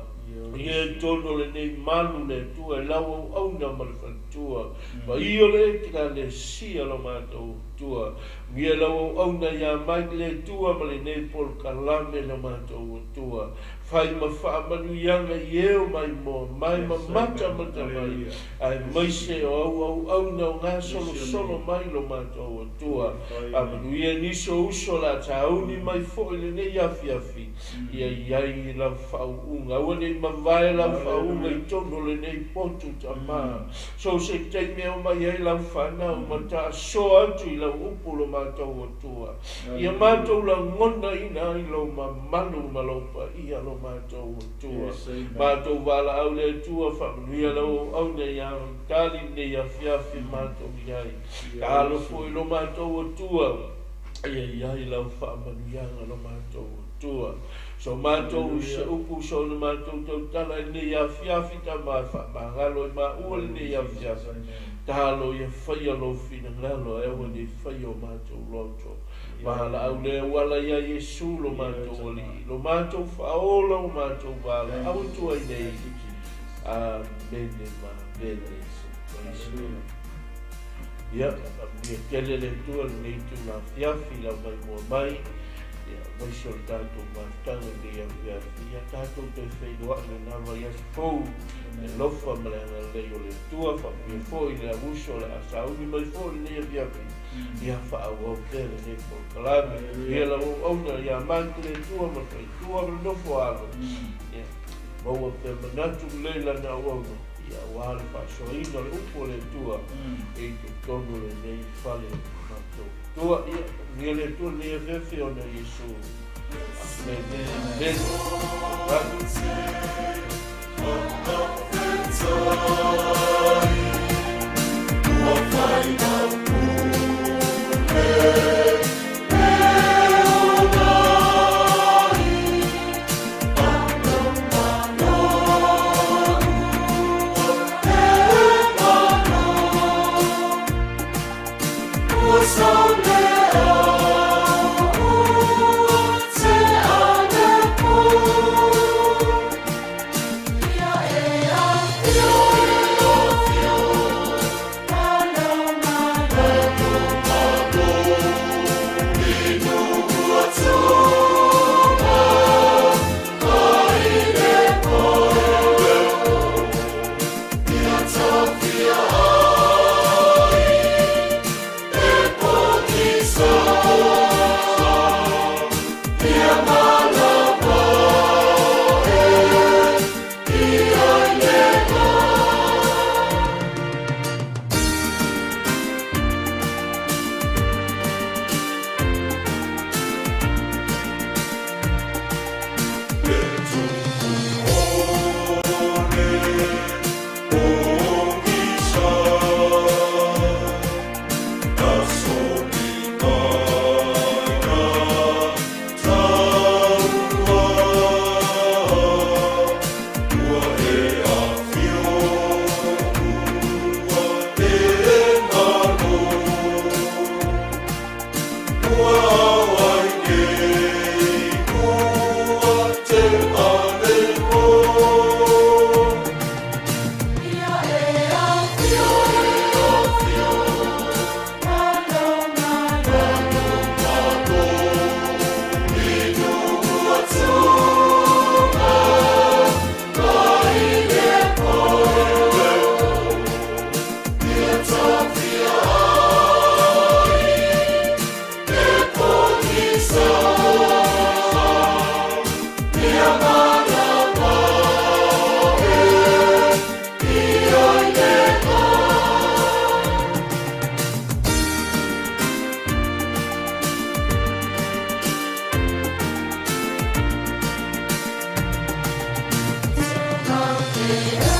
Ia i totonu o lenei malu le Atua e lau auauna ma le faletua, paia o le Ekalesia lo matou Atua. Ia lau auauna ia Mike le Atua ma lenei polokalame lo matou Atua. Fai ma faamanuiaga i e o maimoa mai ma matamata mai, aemaise o au auauna o gasolosolo mai lo matou Atua. Faamanuia nisi o uso o le a tauni mai foi lenei afiafi, ia i ai lau faauuga. Aua ne i mavae lau faauuga i totonu o lenei potu Tama. So o se taimi e omai ai lau fanau ma taasoa atu i lau upu lo matou Atua, ia matou lagonaina ai lou mamalu ma lou paia lo matou Atua. Matou valaau le Atua, faamanuia lau auauna ia Tali lenei afiafi matou i ai. Talo foi lo matou Atua, ia i ai lau faamanuiaga lo matou Atua. So matou se upu so na matou tautala i lenei afiafi Tama, e faamagalo ai maua lenei afiafi. Talo ia faia lou finagalo ae aua ne i faia o matou loto. Valaau le auala ia Iesu lo matou Alii, lo matou Faaola o matou valaau atu ai nei. Amene ma amene. Praise God. Ia, faamanuia tele le Atua i lenei itula afiafi i lau maimoa mai, ia, aemaise o le tatou mafutaga i lenei afiafi. Ia tatou toe feiloai lena vaiaso fou i le alofa ma le agalelei o le Atua. Faamanuia foi i le auuso o le a sauni mai foi i lenei afiafi, ia faaauau pea lenei polokalame. Ia lau auauna ia manu le Atua ma le faletua ma le nofo alo, ia maua pea manatu lelei lana auauna, ia aua le faasoaina o le upu o le Atua i totonu o lenei fale matou Atua. Ia manuia le Atua lenei afiafi ona o Iesu. Amene. Amene. Hallelujah.